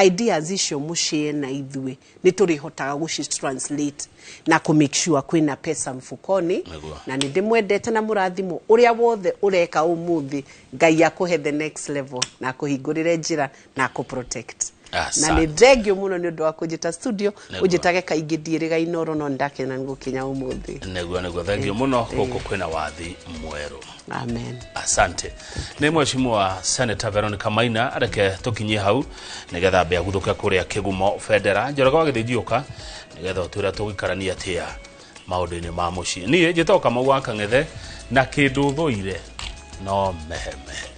ideas icio mũcie na ithuĩ nĩ tũrĩhotaga gũci translate na kũ make sure kwĩna pesa mfukoni. Na nĩ ndĩmwendete na mũrathimo ũrĩa wothe ũreka ũmũthĩ. Ngai akũhe the next level na akũhingũrĩre njĩra na akũ protect. Na nĩ thengio mũno nĩ ũndũ wa kũnjĩta studio. Ũnjĩtage kaingĩ, ndiĩrĩga inoro, no nĩndakena nĩ gũkinya ũmũthĩ. Nĩguo, nĩguo, thengio mũno. Gũkũ kwĩna wathi mwerũ. Amen. Asante. Nĩ mheshimiwa Senator Veronica Maina. Reke tũkinyie hau nĩgetha ambe aguthũke kũrĩa Kĩgumo Bendera. Njoroge wa Gĩthĩnjiũka nĩgetha ũtwĩra tũgũikarania atĩa maũndũ-inĩ ma mũciĩ. Niĩ njĩtagwo Kamau wa Kang'ethe, na kĩndũ thũire no mehemehe.